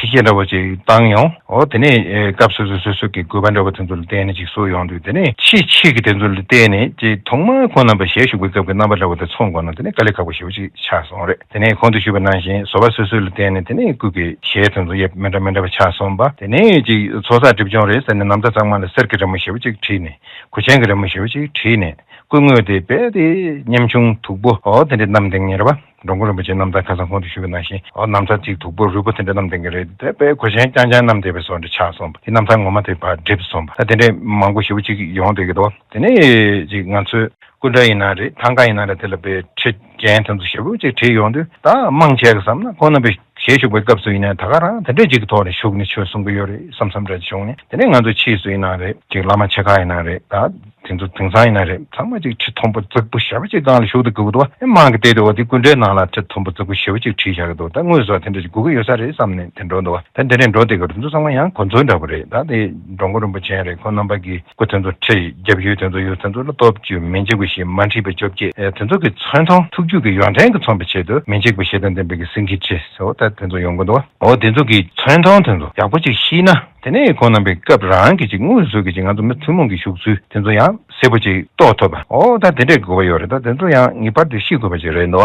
འཕེལ་རྒྱས་འདྲ་བོ་ཅིག་བཏང་ཡོང་། འོ་དེ་ནས་ཨེ་སྐབས་སོ་སོ་སོ་སོ་གི་དགོས་པ་འདྲ་བོ་དེ་ཚོ་ལ་བརྟེན་ནས་ཅིག་བཟོ་ཡོང་དུས། དེ་ནས་ཕྱིས་ཕྱིས་ཀྱི་དེ་ཚོ་ལ་བརྟེན་ནས་ཅིག་ཐོག་མར་ཁོང་རྣམ་པ་ཞལ་བཞུགས་པའི་སྐབས་ཀྱི་རྣམ་པ་འདྲ་བོ་དེ་མཚོན་དགོས་ན་དེ་ནས་དཀའ་ལས་ཁག་པོ་ཞེ་པོ་ཅིག་ཆགས་སོང་རེད། དེ་ནས་གོང་དུ་ཞུས་པ་ནང་བཞིན་བཟོ་པ་སོ་སོ་ལ་བརྟེན་ནས་དེ་ནས་སྐུ་གི་ཞལ་དེ་ཚོ་དབྱིབས་མི་འདྲ་མི་འདྲ་བ་ཆགས་སོང་པ། དེ་ནས་ཅིག་ཚོགས་བསགས་སྒྲིབ་སྦྱོང་རེད་ཟེར་ནས་ན་བཟའ་གཙང་མ་ལ་གསེར་གྱི་རི་མོ་ཞེ་པོ་ཅིག་བྲིས་ནས། གོས་ཆེན་གྱི་རི་མོ་ཞེ་པོ་ཅིག་བྲིས་ནས། སྐུ་དངོས་དེ་རྦད་དེ་ཉམ་ཆུང་སྡུག་པོ། འོ་དེ་འདྲ་བསྣམས་བསྡད་མཁན་རེད་པ། འགྲོ་མགོན་རིན་པོ་ཆེའི་རྣམ་ཐར་ཁ་སང་གོང་དུ་ཞུས་པ་ནང་བཞིན། འོ་ན་བཟའ་ཅིག་སྡུག་པོ་རུས་པ་དེ་འདྲ་བསྣམས་བསྡད་མཁན་རེད། དེ་རྦད་གོས་ཆེན་རྐྱང་རྐྱང་བསྣམས་བསྡད་པའི་བཟོ་འདྲ་ཆགས་སོང་པ། དེ་རྣམ་ཐར་ངོ་མ་དེ་ཕར་འགྲིབ་སོང་པ། ད་དེ་འདྲ་མང་པོ་ཞེ་པོ་ཅིག་ཡོང་བསྡད་ཀྱི་འདུག་དེ་ནས་ཅིག་ང་ཚོས་སྐུ་འདྲ་ཡིན་ན་རེད། ཐང་ག་ཡིན་ན་རེད། དེ་ལ་དཔེ་ཁྲི་རྒྱན་དེ་ཚོ་ཞེ་པོ་ཅིག་བྲིས་ཡོང་དུས། ད་མང་ཆེ་གི་བསམ་ན་ཁོང་རྣམ་པའི་ཞལ་བཞུགས་པའི་སྐབས་སུ་ཡིན་ན་ད་ག་རང་དེ་འདྲ་ཅིག་གི་ཐོག་ནས་བཞུགས་ནས་ཆོས་གསུང་གི་ཡོད་རེད་བསམ་བསམ་འདྲ་ཅིག་བྱུང་ནས། དེ་ནས་ང་ཚོ་ཕྱིས་སུ་ཡིན་ན་རེད། ཅིག་བླ་མ་ཆེ་ཁག་ཡིན་ན་རེད། ད་དེ་ཚོ་དེང་སང་ཡིན་ན་རེད། ཚང་མ་ཅིག་ཁྲི་མཐོན་པོ་རྫིག་པོ་ཞེ་པོ་ཅིག་སྒང་ལ་བཞུགས་ཏེ་སྒུག་འདུག་པ། ཨེ་མང་གི་བལྟས་དུས་འོ་དེ་སྐུ་འདྲའི་ནང་ལ་ཁྲི་མཐོན་པོ་རྫིག་པོ་ཞེ་པོ་ཅིག་བྲིས་བཞག་གི་འདུག་ད་དངོས་སུ་དེ་འདྲ་ཅིག་དགོས་ཀྱི་ཡོད་ས་རེད་བསམ་ནས་དེ་འགྲོ་འདུག་པ། ད་དེ་འདྲ་འགྲོ་བསྡད་ཀྱི་རེད། དེ་ཚོ་ཚང་མ་ཡང་གོ་མཚོན་འདྲ་པོ་རེད། ད་དེ་འགྲོ་མགོན་རིན་པོ་ཆེ་རེད། ཁོང་རྣམ་པ་གི་སྐུ་དེ་ཚོ་ཁྲི་རྒྱབ་ཡོལ་དེ་ཚོ་ཡོད། དེ་ཚོ་ལ་སྟོབས་བཅུ་མི་འཇིགས་པ་བཞི་མ་མཁྲིས་པ་བཅོ་བརྒྱད། ཨེ་དེ་ཚོ་གི་མཚོན་ཐོགས་ཐུགས་རྒྱུད་ཀྱི་ཡོན་ཏན་གྱིས་མཚོན་པའི་ཆེད་དུ་མི་འཇིགས་པ་བཞི་དང་ལྡན་པའི་གི་སེང་གེའི་ཁྲི་ཟེར་བ་ད་དེ་ཚོ་ཡོང་གི་འདུག་འོ་དེ་ཚོ་གི་མཚོན་ཐོགས་དེ་ཚོ་ཡག་པོ་ཅིག་ཤེས་ན། དེ་ནས་ཁོང་རྣམ་པའི་སྐབས་རང་གི་ཅིག་དངོས་སུ་གི་ཅིག་ང་ཚོ་མི་ཐུན་མོང་གི་བཞུགས་ཚུལ་དེ་ཚོ་ཡང་གསལ་པོ་ཅིག་རྟོགས་ཐུབ་པ། འོ་ད་དེ་འདྲའི་དགོས་པ་ཡོད་རེད། ད་དེ་ཚོ་ཡང་ངེས་པར་དུ་ཤེས་དགོས་པ་ཅིག་རེད་འདུག